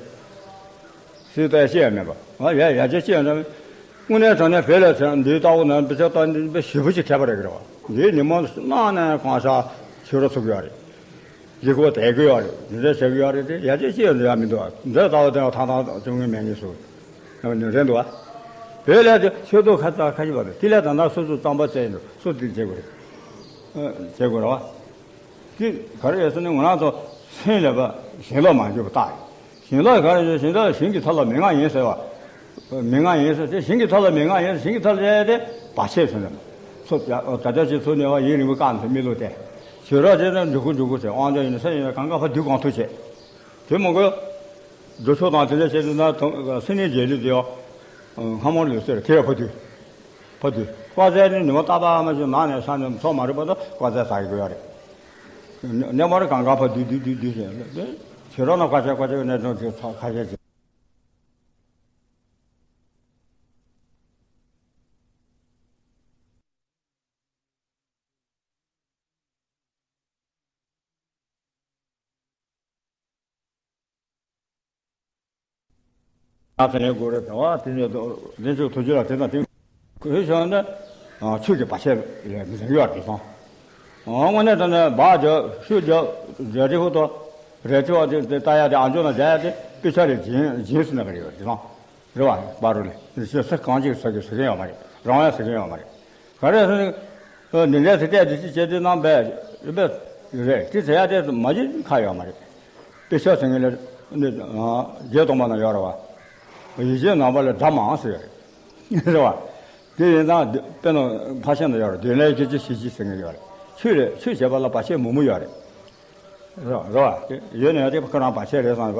སུས་ལྟ་ཡ་ཤེས་ཡ་མེད་པ། ཨ་ཡ་ཡ་ཅེ་ཅེ་ཡང་འདྲ་མེད། དངོས་གནས་དྲང་གནས་བོད་ལ་ཚེ་འདིའི་ལྟ་བ་ན་འབུ་ཆ་ལྟ་འདི་དཔེ་ཞེ་པོ་ཅིག་ཁྱད་པར་རེད་གི་རེད་བ། འདིའི་ཉིན་མོ་གནངས་ནས་གང་ཤར་ཆུ་རོ་ཚུགས་ཡོད་རེད། ཡི་གེ་བ་དལ་གི་ཡོད་རེད། འདི་འདྲ་བྱེད་གི་ཡོད་རེད་དེ་ཡ་ཅེ་ཅེ་ཡང་འདྲ་ཡ་མི་འདུག་བ། འདི་ལྟ་བ་དེ་ཡང་ཐང་ཐང་བཅོ་ལྔའི་མེ་ཉིན་སུ་རེད་འདུག་བ། བོད་ལ་དེ་ཆོས་ཐོག་ཁ་ཚ་ཁ་ཤི་བ་རེད། དེ་ལས་ད་ལྟ་སོ་སོ་རྩམ་པ་བཙལ་ཡིན་འདུག་སོ་དེ་བྱེད་དགོས་རེད། བྱེད་དགོས་རེད་བ། དེ་ག་རེ་ཡོད་ཟེར་ན་ང་རང་ཚོ་སེམས་ལས་པ་ཞེན་ལོག་མ་འཇུག་པ་ལྟ་ཡིན། ཞེན་ལོག་ག་རེ་ཡོད་ཞེན་ལོག་ཞིང་གི་ཐོག་ལ་མན་ངག་ཡིན་ཟེར་བ། མན་ངག་ཡིན་ཟེར་ཏེ་ཞིང་གི་ཐོག་ལ་མན་ངག་ཡིན་ཟེར་ཞིང་གི་ཐོག་ལ་ཡོད་དེ་བར་ཆད་ཟེར་ནས་སོ་ད་ལྟ་ཅིག་ཚུར་ནས་བ་ཡིན་རིང་པོ་བཀག་ནས་མི་ལོ་དེ། ཞོལ་ར་དེ་ན་འཇུག་གུ་འཇུག་གུ་ཟེར་དབང་ཆ་ཡིན་ན་ས་ཡིན་ན་གང་ག་ཕ་དུས་གང་ཐུག་བྱེད། དེ་མ་དགོས། འགྲོ་ཕྱོགས་དང་དེ་འདྲ་བྱེད་དུས་ན་སེམས་ནི་རྗེས་ལུས་དེ་ཡང་སྔ་མོར་ལུས་ཟེར་དེ་ཡང་ཕ་དུས། ཕ་དུས་བཀའ་སྩལ་ནི་ཉི་མ་རྟག་པ་མ་བྱུང་ནང་ནས་ས་ནས་ཚོགས་མ་རིག་པ་དང་བཀའ་སྩལ་ཟ་གི་དགོས་ཡ་རེད། གནས་མར་གང་ག་ཕ་དུས་དུས་དུས་དུས་ཟེར་བྱེད་རོགས་ན་བཀའ་ཆད་བཀའ་ཆད་གནས་ཚོགས་ཁ་ཤས་བྱེད། ཚེ་ལས་དགོས་རེད། དེ་བ་དེ་ནས་བདེ་མཆོག་ཐུགས་རྗེ་ལ་དེ་དང་དེ་གོས་བྱུང་ན་ཆོས་ཀྱི་བར་ཆད་ལས་མི་འཛིན་ཡོད་དེ་སོང་། དངོས་གནས་དྲང་གནས་སྦག་རྒྱབ་ཤུགས་རྒྱབ་རལ་གྲི་ཧུ་ཏོ་རལ་གྲི་བ་དེ་དེ་ལྟ་ཡ་དེ་ཨ་འཇོ་ན་རྒྱ་ཡ་དེ་དཔེ་ཆ་རེ་སྦྱིན་སྦྱིན་སུ་ན་ག་རེ་ཡོད་དེ་སོང་། རེད་བ། སྤ་རོ་ལས་ཤི་ས་གང་ཅིག་ཟ་གི་ཟ་གི་ཡོད་མ་རེད། རང་ཡ་ཟ་གི་ཡོད་མ་རེད། ག་རེ་ཟེར་ན། འདི་འདྲའི་ཚེ་ཏས་འདི་ཅི་བྱེད་དུས་རྣམ་པས་རེད་པས་རེད་དེ་ཟེར་ཡ་དེ་མ་བྱེད་ཁ་ཡོད་མ་རེད། དཔེ་ཆ་ཟེར་མཁན་ལ་ནི་བརྒྱད་སྟོང་པ་ན་ཡོད་རེད་བ། ཡིད་བྱེད་ནང་པ་ལ་སྒྲ་མང་ཟེར་ཡོད་རེད། རེད་བ། དེ་ཡིན་ཙང་དཔེར་ན་ཕར་ཕྱིན་ན་ཡོད་རེད། དེ་ལས་ཁྱེད་ཀྱི་ཤེས་ཀྱི་ཟེར་མཁན་ཡོད་རེད། ཆོས་རེད། ཆོས་བྱེད་པ་ལ་བར་ཆད་མང་པོ་ཡོད་རེད། རེད་རེད་བ། ཡོད་ནས་དེ་ཁོ་རང་བར་ཆད་རེད་བསམ་པ་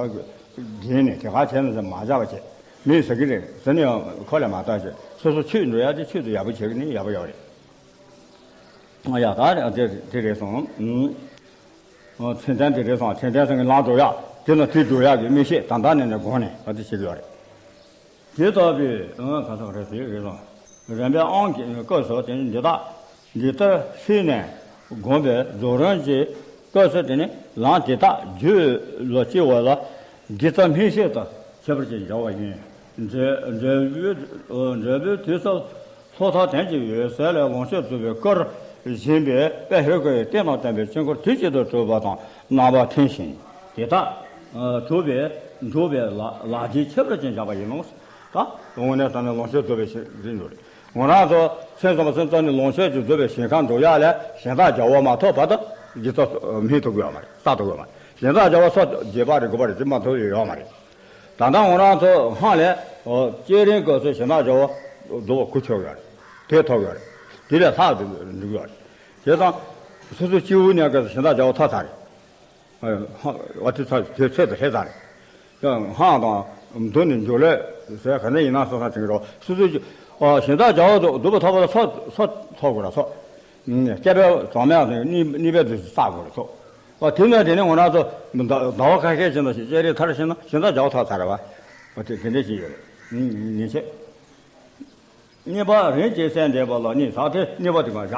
འགྲིག་ནས་དེ་ག་བྱས་ན་མ་བྱ་བ་བྱེད། མིས་ཟ་གི་རེད་ཟེར་ནས་ཡང་ཁོ་ལ་མ་བལྟ་བྱེད། སོ་སོ་ཆོས་འགྲོ་ཡ་དེ་ཆོས་དེ་ཡག་པོ་བྱེད་གི་ནི་ཡག་པོ་ཡོད་རེད། ཨ་ཡ་ད་དེ་དེ་རེད་སོང་། ཨ་མཚན་ལྡན་དེ་རེད་སོང་། མཚན་ལྡན་ཟེར་མཁན་ལམ་འགྲོ་ཡ་དེ་ན་དེ་འགྲོ་ཡ་གི་མིག་ཤེས་ད་ལྟ་ནས་ནས་དགོངས་ནས་ཨ་དེ་བྱེད་ཀྱི་ཡོད་རེད། དེ་ལྟ་བུའི་ཨང་ག་ས་རེད་དེ་རེད་ལ། རིམ་པས་ཨང་གི་སྐབས་སུ་དེ་ནི་འདི་དག་འདི་ལྟར་ཤེས་ནས་བསྒོམས་པའི་རྫོགས་རིམ་གྱི་སྐབས་སུ་དེ་ནི་ལམ་དེ་དག་རྒྱུད་ལ་སྐྱེ་བ་ལ་དགེ་རྩ་སྨིན་བྱེད་དང་ཁྱད་པར་གྱིས་འབྱུང་བ་ཡིན། འབྲས་འབྲས་བུའི་འབྲས་བུའི་དུས་སུ་ལྷོ་ཐག་དོན་གྱི་འོད་གསལ་ལས་ལོངས་སྤྱོད་རྫོགས་པའི་སྐུར་བཞེངས་པའི་དཔལ་ཧེ་ཀའི་རྟེན་དང་བརྟེན་པའི་དཀྱིལ་འཁོར་དུས་གཅིག་ཏུ་གྲུབ་པ་དང་རྣམ་པ་མཐུན་ཞིང་། དེ་དག་གྲུབ་པའི་འགྲུབ་པའི་ལ་ལག་རྗེས་ཁྱད་པར་ཅན་བཞག་པ་ཡིན་ནོ། ད་དངོས་གནས་དྲང་གནས་ལོངས་སྤྱོད་རྫོགས་པའི་ཞིང་རེད་འདུག་ངོ་རང་ཚོ་སེམས་ཙམ་པ་སེམས་ཙམ་ནི་ལོངས་སྤྱོད་ཀྱི་རྫོགས་པའི་ཞིང་ཁམས་འགྲོ་ཡག་ལས་གཞན་དག་བྱ་བ་མ་ཐོབ་བར་དུ་རྒྱུ་ཚོ་སྨིན་ཐུབ་ཀྱི་ཡོད་མ་རེད། བསགས་ཐུབ་ཀྱི་ཡོད་མ་རེད། གཞན་དག་བྱ་བ་སོ་བརྗེ་བ་རེད། དགོས་པ་རེད། ཅི་མ་ཐུབ་ཡོད་མ་རེད། ད་ལྟ་ངོ་རང་ཚོ་ཧང་ལས་སྐྱེ་རིང་སྐབས་སུ་གཞན་དག་བྱ་བ་རྫོགས་པ་གོ་ཆོག་ཡོད་རེད། དེ་ཐོབ་ཡོད་རེད། དེ་ལས་ལྷག་ཏུ་འགྲིག་ཡོད་རེད། བྱས་ཙང་སོ་སོ་སྐྱེ་བོ་ནས་སྐབས་སུ་གཞན་དག་བྱ་བ་ཐོབ་ཚར་རེད། ཨ་དེ་ཚ་དེ་ཚད་དུ་སླེབས་ཚར་རེད། ཡང་ཧང་དང་མདོ་ནས་འཇོག་ལས་ཟེར་ག་ནས་ཡིན་ན་སོ་སོ་དྲན་གྱི་རོགས། སོ་སོའི་ཨ་གཞན་དག་བྱ་བ་སྡུག་པ་ཐོབ་པ་ལ་སོ་སོ་ཐོབ་དགོས་ར་སོ། སྐྱེ་བའི་གྲངས་མེད་ནི་གནས་པའི་དུས་སུ་བསགས་དགོས་ར་སོ། ཨ་དེ་ནས་དེ་ནས་ངོ་རང་ཚོ་ཟླ་བ་ཁ་ཤས་ཕྱིན་ན་ཞིག་ཅེ་རེ་ཐར་ཕྱིན་ན་གཞན་དག་བྱ་བ་ཐོབ་ཚར་ར་བ། ཨ་དེ་དེ་འདྲས་ཞིག་ཡོད་རེད། ཉེས་ཆད། གཉིས་པ་རིམ་གྱིས་གསལ་འདེབས་པ་ལ་གཉིས་ཟག་སྟེ་གཉིས་པ་དེ་གང་བཞག་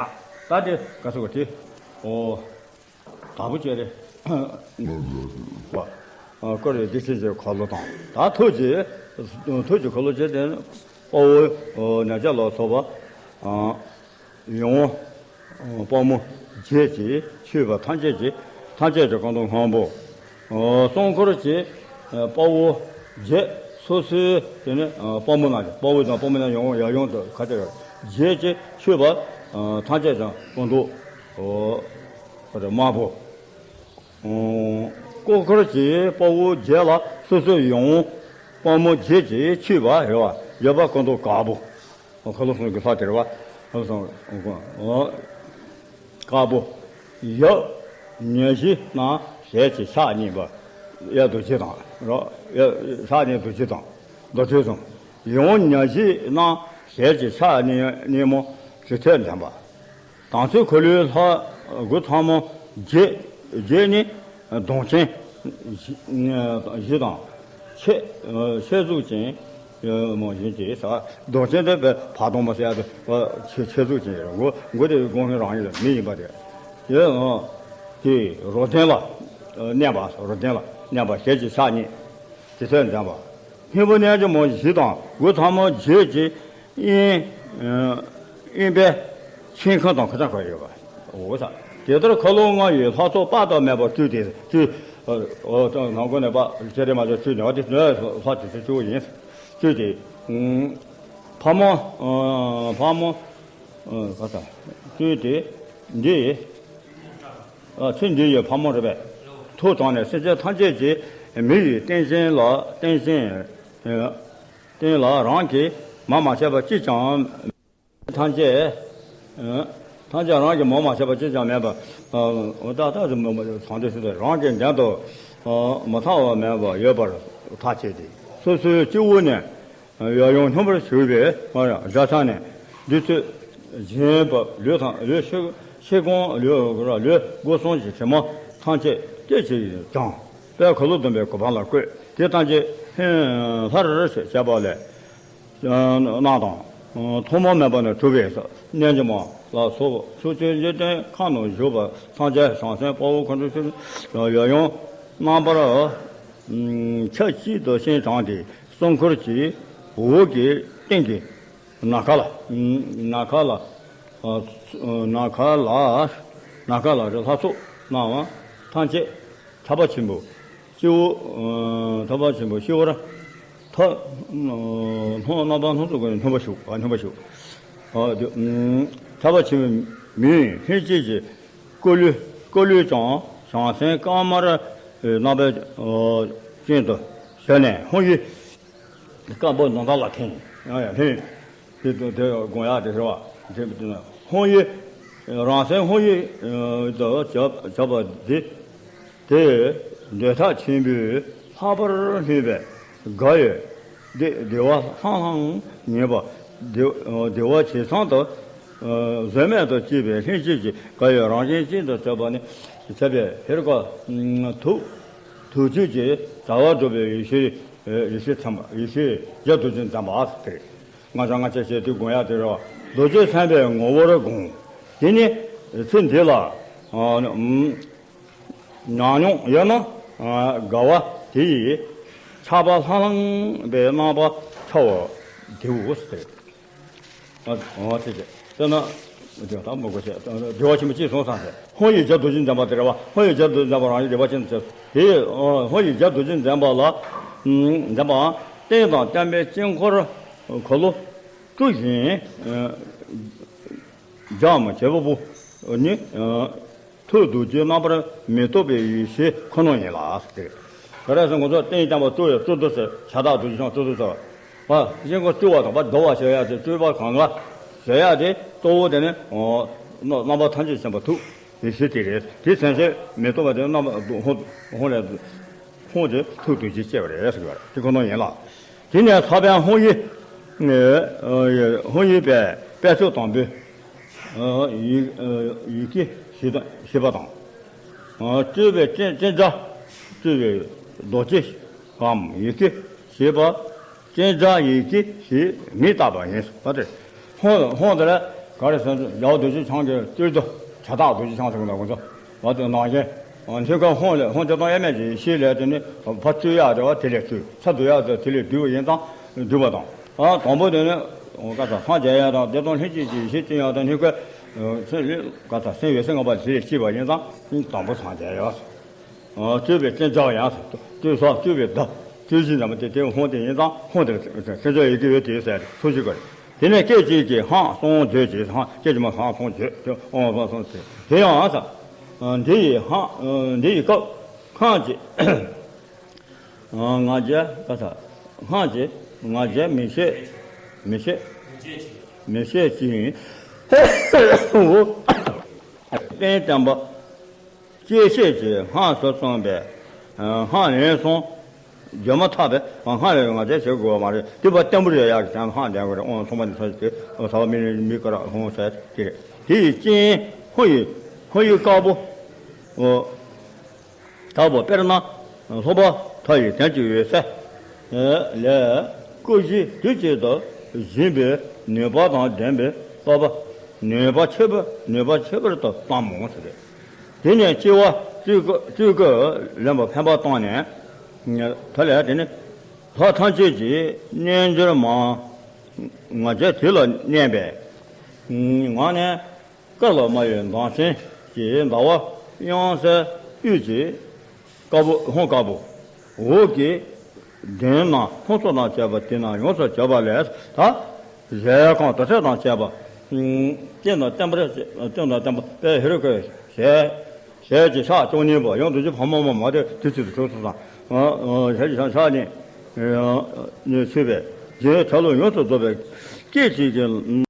ད་དེ་ག་ཚོད་ག་དེ། ཨོ། དྭགས་པོ་ཅེ་རེ། བ། ཨ་བཀུར་བའི་སྡིག་ཆེན་གྱི་འཁོར་ལོ་དང་། ད་ཐུགས་ཀྱི་ཐུགས་ཀྱི་འཁོར་ལོ་ཅེ་དེ་དཔའ་བོ་ཨོ་ཉ་རྒྱ་ལ་སོགས་པ། ཨ་ཡང་དཔའ་མོ་བརྒྱད་ཀྱིས་མཆོད་པ་ཐམས་ཅད་ཀྱི་ཐམས་ཅད་ཀྱི་སྐུ་མདོག་སྔོན་པོ། ཨ་གཙོ་འཁོར་གྱི་ཨ་དཔའ་བོ་བརྒྱད་སོ་སོའི་དེ་ནི་ཨ་དཔའ་མོ་རྣམས་ཀྱི་དཔའ་བོ་དང་དཔའ་མོ་རྣམས་ཡང་ཡང་དུ་ཁ་ཅིག་བརྒྱད་ཀྱིས་མཆོད་པ་ཨ་ཐམས་ཅད་ཀྱི་སྐུ་མདོག་ཨ་དམར་པོ། ཨ་སྐུ་འཁོར་གྱི་དཔའ་བོ་བརྒྱད་ལ་སོ་སོའི་ཡང་དཔའ་མོ་བརྒྱད་ཀྱིས་མཆོད་པ་རེད་བ། ཡོད་པ་སྐུ་མདོག་དཀར་པོ། ཁ་ལོ་གསུམ་གྱི་ལྷ་དེ་རེད་བ། ཁ་ལོ་གསུམ། དཀར་པོ། ཡབ་ཉ་བཞི་རྣམས་ཞལ་གྱི་ཕྱག་གཉིས་པ། ཡབ་རྡོ་རྗེ་དང་རོ། ཡབ་ཕྱག་གཉིས་རྡོ་རྗེ་དང་རྡོ་རྗེ་གསུམ། ཡང་ཉ་བཞི་རྣམས་ཞལ་གྱི་ཕྱག་གཉིས་གཉིས་མོ་དྲི་ཐོད་འཛིན་པ། དྭངས་བསིལ་འཁོར་ལོའི་ལྷ་དགུ་ཚང་མ་བརྒྱད་བརྒྱད་ནི་གདོང་ཅན་བཞི་དང་། ཕྱེད་ཕྱེད་གཟུགས་ཅན་མོ་བཞིན་གྱི་ས། གདོང་ཅན་དེ་བས་བ་དང་མ་ཟེར་ཡ་དེ་ཕྱེད་ཕྱེད་གཟུགས་ཅན་རེད། མགོ་མགོ་དེ་དགོངས་ཤིང་རང་ཡིན་ལ་མི་ཡིན་པ་དེ། དེ་དེ་རོ་ལྡན་ལ་གནས་པ། རོ་ལྡན་ལ་གནས་པ་ཞལ་གྱི་ཕྱག་གཉིས་དྲི་ཐོད་འཛིན་པ། སྔོན་པོ་རྣལ་འབྱོར་མ་བཞི་དང་དགུ་ཚང་མ་བརྒྱད་ཀྱི་དབེན་པའི་མཆོད་ཁང་དང་ཁ་ཆག་ཁ་ཡོད་པ། འོ་ས། དེ་ལྟར་འཁོར་ལོ་ལྔ་ཡི་ལྷ་ཚོགས་དཔག་ཏུ་མེད་པ་སྤྲུལ་ཏེ་སྤྲུལ། ནང་སྒོ་ནས་པ་ཅེ་རེ་མ་ཅོ་སྤྲུལ་ནས་པ་དེ་ནས་ལྷ་དེ་ཚོ་སྤྲུལ་ཡིན། སྤྲུལ་ཏེ། ཕག་མོ། ཕག་མོ། ག་ས། སྤྲུལ་ཏེ། འདི། ཚེ་འདི་ཡི་ཕག་མོ་རེད་པས། ཐུགས་དྲངས་ནས་སེམས་ཅན་ཐམས་ཅད་ཀྱི་མི་ཡི་རྟེན་ཅན་ལ་རྟེན་ཅན། རྟེན་ལ་རང་གིས་མར་མ་བཤད་པ་གཅིག་ཀྱང་མེད། ཐམས་ཅད། ཐམས་ཅད་རང་གིས་མར་མ་བཤད་པ་གཅིག་ཀྱང་མེད་པ། ད་ལྟ་དུ་མི་མ་ཚང་དུ་ཞུ་དོ། རང་གི་འགན་དུ་མ་ཚང་བ་མེད་པ་ཡོད་པར་ཐག་བཅད་དེ། སོ་སོའི་སྤྱི་བོ་ནས། ཡབ་ཡུམ་སྙོམས་པར་ཞུགས་པའི་བར་བཞག་ཚར་ནས་བདུད་རྩི་བཞེས་པ། ལུས་དང་ལུས་ཕྱི་ཕྱི་གོང་ལུས་ལུས་སྒོ་གསུམ་གྱི་དྲི་མ་ཐམས་ཅད་སྐད་ཅིག་ཀྱང་དཔལ་འཁོར་ལོ་སྡོམ་པའི་གོ་འཕང་ལ་བཀོད་དེ་ཐམས་ཅད་ཧེ་ལྷར་བྱས་པ་ལས། རྣམས་དང་། ཐོག་མ་མེད་པ་ནས་གྲུབ་པའི་རྣལ་འབྱོར་མ་ལ་སོགས་ཕྱོགས་བཅུའི་འཇིག་རྟེན་ཁམས་ན་བཞུགས་པ་ཐམས་ཅད་བྱང་སེམས་དཔའ་བོ་འཁོར་འདུས་ཆེན་ཡབ་ཡུམ་རྣམ་པར་ཆབས་ཅིག་ཏུ་སྤྱན་དྲངས་ཏེ། གཙོ་འཁོར་གྱི་འོག་གི་སྟེང་གི་ནམ་མཁའ་ལ། ནམ་མཁའ་ལ། ནམ་མཁའ་ལ། ནམ་མཁའ་ལ་རེ་ལྷ་ཚོགས་རྣམས་ཐམས་ཅད་ཐར་པ་ཆེན་པོ་སྤྱི་བོ། ཐར་པ་ཆེན་པོ་སྤྱི་བོར་ཐོབ། སྣང་རྣམ་པར་སྣང་ཚོགས་ཀྱི་སྣོན་པར་ཞུགས། སྣོན་པར་ཞུགས། ཐར་པ་ཆེན་པོའི་མིང་ལྷན་སྐྱེས་ཀྱི་སྐུ་ལུས། སྐུ་ལུས་ཀྱང་བྱང་སེམས་དཀར་དམར་རྣམ་པ་ཅན་དུ་བྱས་ནས་ཧཱུྃ་ཡིག་དཀར་པོ་མདུན་ཐང་ལ་འཐེན། ཡང་ཡང་འཐེན། དེ་དེ་དགོངས་ཡག་དེ་རེད་བ། དེ་ཧཱུྃ་ཡིག། རང་སེམས་ཧཱུྃ་ཡིག་དུ་བྱ་བྱ་བ་འདི། དེ་འདོད་ཐག་ཆེན་པོས་ལྷག་པར་སྨོན་པས་དགའ་བའི་བདེ་བདེ་བ་ལྷང་ལྷང་ངེས་པ། བདེ་བདེ་བ་ཇེ་ཚང་དུ་བཟོད་མེད་དུ་སྐྱེས་པའི་ལྷན་སྐྱེས་ཀྱི་དགའ་བའི་རང་བཞིན་ཅན་དུ་བྱས་པ་ནི། བྱས་པའི་ཧེ་རུ་ཀ་ཐུགས་ཐུགས་རྒྱུད་ཀྱི་བྱ་བ་སྒྲུབ་པའི་ཡེ་ཤེས། ཡེ་ཤེས་ཚད་མ། ཡེ་ཤེས་རྒྱ་མདོ་རྒྱུད་འཛིན་པ་དེ་རེད། ང་ཅག་ང་ཅག་ཞེས་དེ་དགོངས་ཡག་དེ་རེད་བ། རྡོ་རྗེ་ཚངས་པའི་ངོ་བོར་དགོངས། དེ་ནི་ཚེ་འདི་ལ་ཉམས་མྱོང་ཡོད་ན་དགའ་བ་དེ་ཡི་ཆགས་པ་ལྷང་ལྷང་བའི་རྣམ་པ་འཆར་བ་དེའོ་ཟེར། ཨ་ཨ་ཅེ་ཅེ། དཔེར་ན། དེ་དག་མི་དགོས་ཤེས། བདེ་བ་ཆེན་པོ་ཅེས་གསུངས་སམ་ཟེར། ཧཱུྃ་ཡིག་བརྒྱ་རྡོ་རྗེ་འཛིན་པ་དེ་རེད་བ། ཧཱུྃ་ཡིག་བརྒྱ་རྡོ་རྗེ་འཛིན་པ་རང་བཞིན་བདེ་བ་ཅན་དུ་བྱས། དེ་ཡི་ཧཱུྃ་ཡིག་བརྒྱ་རྡོ་རྗེ་འཛིན་པ་ལ། འཛིན་པའང་རྟེན་དང་བརྟེན་པའི་དཀྱིལ་འཁོར་འཁོར་ལོ་བཅུ་བཞིན་སྦྱངས་བྱེད་པ་པོ་ནི། ཐུགས་རྡོ་རྗེ་རྣམ་པར་མི་རྟོག་པའི་ཡེ་ཤེས་ཁོ་ན་ཡིན་ལ་ཟེར། ག་རེ་ཟེར་ང་ཚོ་རྟེན་བརྟེན་པ་བཅུ་ཡི་བཅུ་དུ་ཟེར། ཕྱག་རྟགས་རྡོ་རྗེ་འཆང་བཅུ་དུ་ཟེར། བ། དཀྱིལ་འཁོར་བཅུ་བ་དང་བ་བསྡུ་བ་ཞེས་ཡ་དེ་བཅུ་པ་གང་ག་ཞེས་ཡ་དེ་གཙོ་བོ་དེ་ནི་རྣམ་པ་ཐམས་ཅད་མཁྱེན་པ་ཐུགས་ཡེ་ཤེས་དེ་རེད། དེ་མཚན་ཞེས་མི་རྟོག་པ་དེ་རྣམ་པ་ཧོ་ཧོ་ལས། ཁོང་དེ་ཐུགས་རྡོ་རྗེ་སྐྱེ་བ་རེད་ཟེར་གྱི་བ་རེད། དེ་ཁོ་ན་ཡིན་ལ། དེ་ནས་ས་པཎ་ཧཱུྃ་ཡིག། ཧཱུྃ་ཡིག་པའི་དཔེ་ཚོགས་དང་པོའི་ཡི་ཡི་གེ་བཞི་དང་བཞི་པ་དང་། སྤྲུལ་པའི་སྤྱན་སྤྱན་རས། སྤྲུལ་པའི་རྡོ་རྗེའམ་ཡི་གེ་ཞེས་པ། སྤྱན་རས་ཡི་གེ་ཞེས་མིང་བཏགས་པ་ཡིན་ཟེར་བ་སྟེ། ཧཱུྃ་ཧཱུྃ་དེ་ལ་ག་རེ་ཟེར་ན་རྒྱལ་བ་རྡོ་རྗེ་འཆང་གི་སྤྲུལ་དུ་ཕྱག་རྟགས་རྡོ་རྗེ་འཆང་ཟེར་གི་འདུག་གོ། ང་ཚོ་ནང་བཞིན་ཐོད་རྒལ་ཧཱུྃ་ལས། ཧཱུྃ་སྤྱི་དང་དབྱེར་མེད་ཀྱི་ཡེ་ཤེས་ལས། དེ་ནི་ཕར་སྤྲུལ་ཡག་དེ་བ་དེ་ལས་སྤྲུལ། ཚུར་བསྡུ་ཡག་དེ་དེ་ལས་བསྡུས་པ་ཡིན་ཙང་བསྡུས་པ་དང་། ཨ་དང་པོ་དེ་ནི་ག་ས་སངས་རྒྱས་ཡག་དང་བདེ་སྟོང་ལྷན་སྐྱེས་ཀྱི་ཡེ་ཤེས་སྤྲུལ་ཡག་དང་། ཐོད་རྒལ་ཚེ་ལས་ག་ས་སེམས་འོད་གསལ་ལྔ་པ་དེ་ལས་སྐྱེས་པ་ཡིན་ཙང་དང་པོ་སངས་རྒྱས་ཡག་ཟེར། སྤྲུལ་པའི་སྤྱན་རས་ཡང་ཟེར། སྤྲུལ་ས་སྤྲུལ་པའི་བརྡ། སྤྲུལ་གཞི་འདྲ་མ་དེ་དེ་ཧཱུྃ་དེ་ཡིན་ཙང་ཧཱུྃ་དེ་ལ་སེམས་ཅན་ཡི་གེ་ཡོད་དེ་ཟེར་ཐུགས་རྗེ་དཀར། དེ་ནས་སྐད་ཅིག་གིས་ཧཱུྃ་གསུམ་བརྗོད་ཅེས། ཧཱུྃ་སྐད་ཅིག་མ་ཧཱུྃ་གསུམ་བརྗོད་དེ་ཨོཾ་ཨཱཿཧཱུྃ་ཟེར། དེ་ཡང་ཟེར། འདི་ཡི་ཧཱུྃ་འདི་ཡི་སྐབས་ཧཱུྃ་གི་ང་རྒྱལ་ག་ས་ཧཱུྃ་གི་ང་རྒྱལ་མི་བྱེད། མི་བྱེད། མི་བྱེད་ཅིང་། དཔལ་ལྡན་པ། སྐྱེ་མཆེད་ཀྱི་སྔགས་སུ་གསུངས་པའི་སྔགས་ལན་གསུམ་བརྗོད་མ་ཐག་པའི་སྔགས་ལན་ང་ཚོས་བྱེད་དགོས་པ་མ་རེད། དེ་བར་བརྟན་པོ་རེད་ཡག་གི་ཀྱང་སྔགས་ལྡན་དགོས་རེད། ཨོཾ་སོ་མ་ནི་ས་ཏེ་ས་བ་མི་རི་མི་ཀ་ར་ཧཱུྃ་ཟེར་དེ་རེད། དེ་ཡི་རྐྱེན་ཧཱུྃ་ཡིག་ཧཱུྃ་ཡིག་དཀར་པོ། ལྟ་བུ་དཔེར་ན་ལྷོ་པ་མཐའ་ཡི་དོན་གྱི་འོད་གསལ་ལས་སྐུ་བཞི་དུས་གཅིག་ཏུ་བཞེངས་པའི་ནུས་པ་དང་ལྡན་པའི་བསྟོད་པ། ནུས་པ་ཆེ་བ་ནུས་པ་ཆེ་བར་དུ་བསམ་མོ་ཟེར། དེ་ནས་སྤྱི་བོ་སྤྲུལ་སྐུ་སྤྲུལ་སྐུ་ལེན་པ་འཕེན་པ་བཏང་ནས། ད་ལས་དེ་ནི་ལྷ་ཐམས་ཅད་ཀྱི་རྣལ་འབྱོར་མ་ང་རྒྱལ་དེ་ལ་གནས་པའི་ངང་ནས། དཀར་ལ་དམར་བའི་མདངས་ཅན་གྱི་ཟླ་བ་དབྱངས་གསལ་དབུས་ཀྱི་དཀར་པོ་ཧཱུྃ་དཀར་པོ། འོག་གི་གདོན་རྣམས་ཕུང་སོགས་དང་བཅས་པ་དེ་རྣམས་ཡོངས་སུ་གྱུར་པ་ལས། ད་གཞལ་ཡས་ཁང་དུར་ཁྲོད་དང་བཅས་པ། རྟེན་དང་བརྟེན་པར་རྟེན་དང་བརྟེན་པ་དཔལ་ཧེ་རུ་ཀའི་ཞལ་ཞལ་གྱི་ཕྱག་བཅུ་གཉིས་པ་ཡང་རྡོ་རྗེ་ཕག་མོ་མ་མ་དེ་དུས་གཅིག་ཏུ་གྲོལ་སོང་ཙང་། ཞལ་གྱི་ཕྱག་ཕྱག་ནི་མཆོད་པའི་རྒྱན་ཆ་ལུགས་ཡོངས་སུ་རྫོགས་པའི་སྐད་ཅིག་གིས།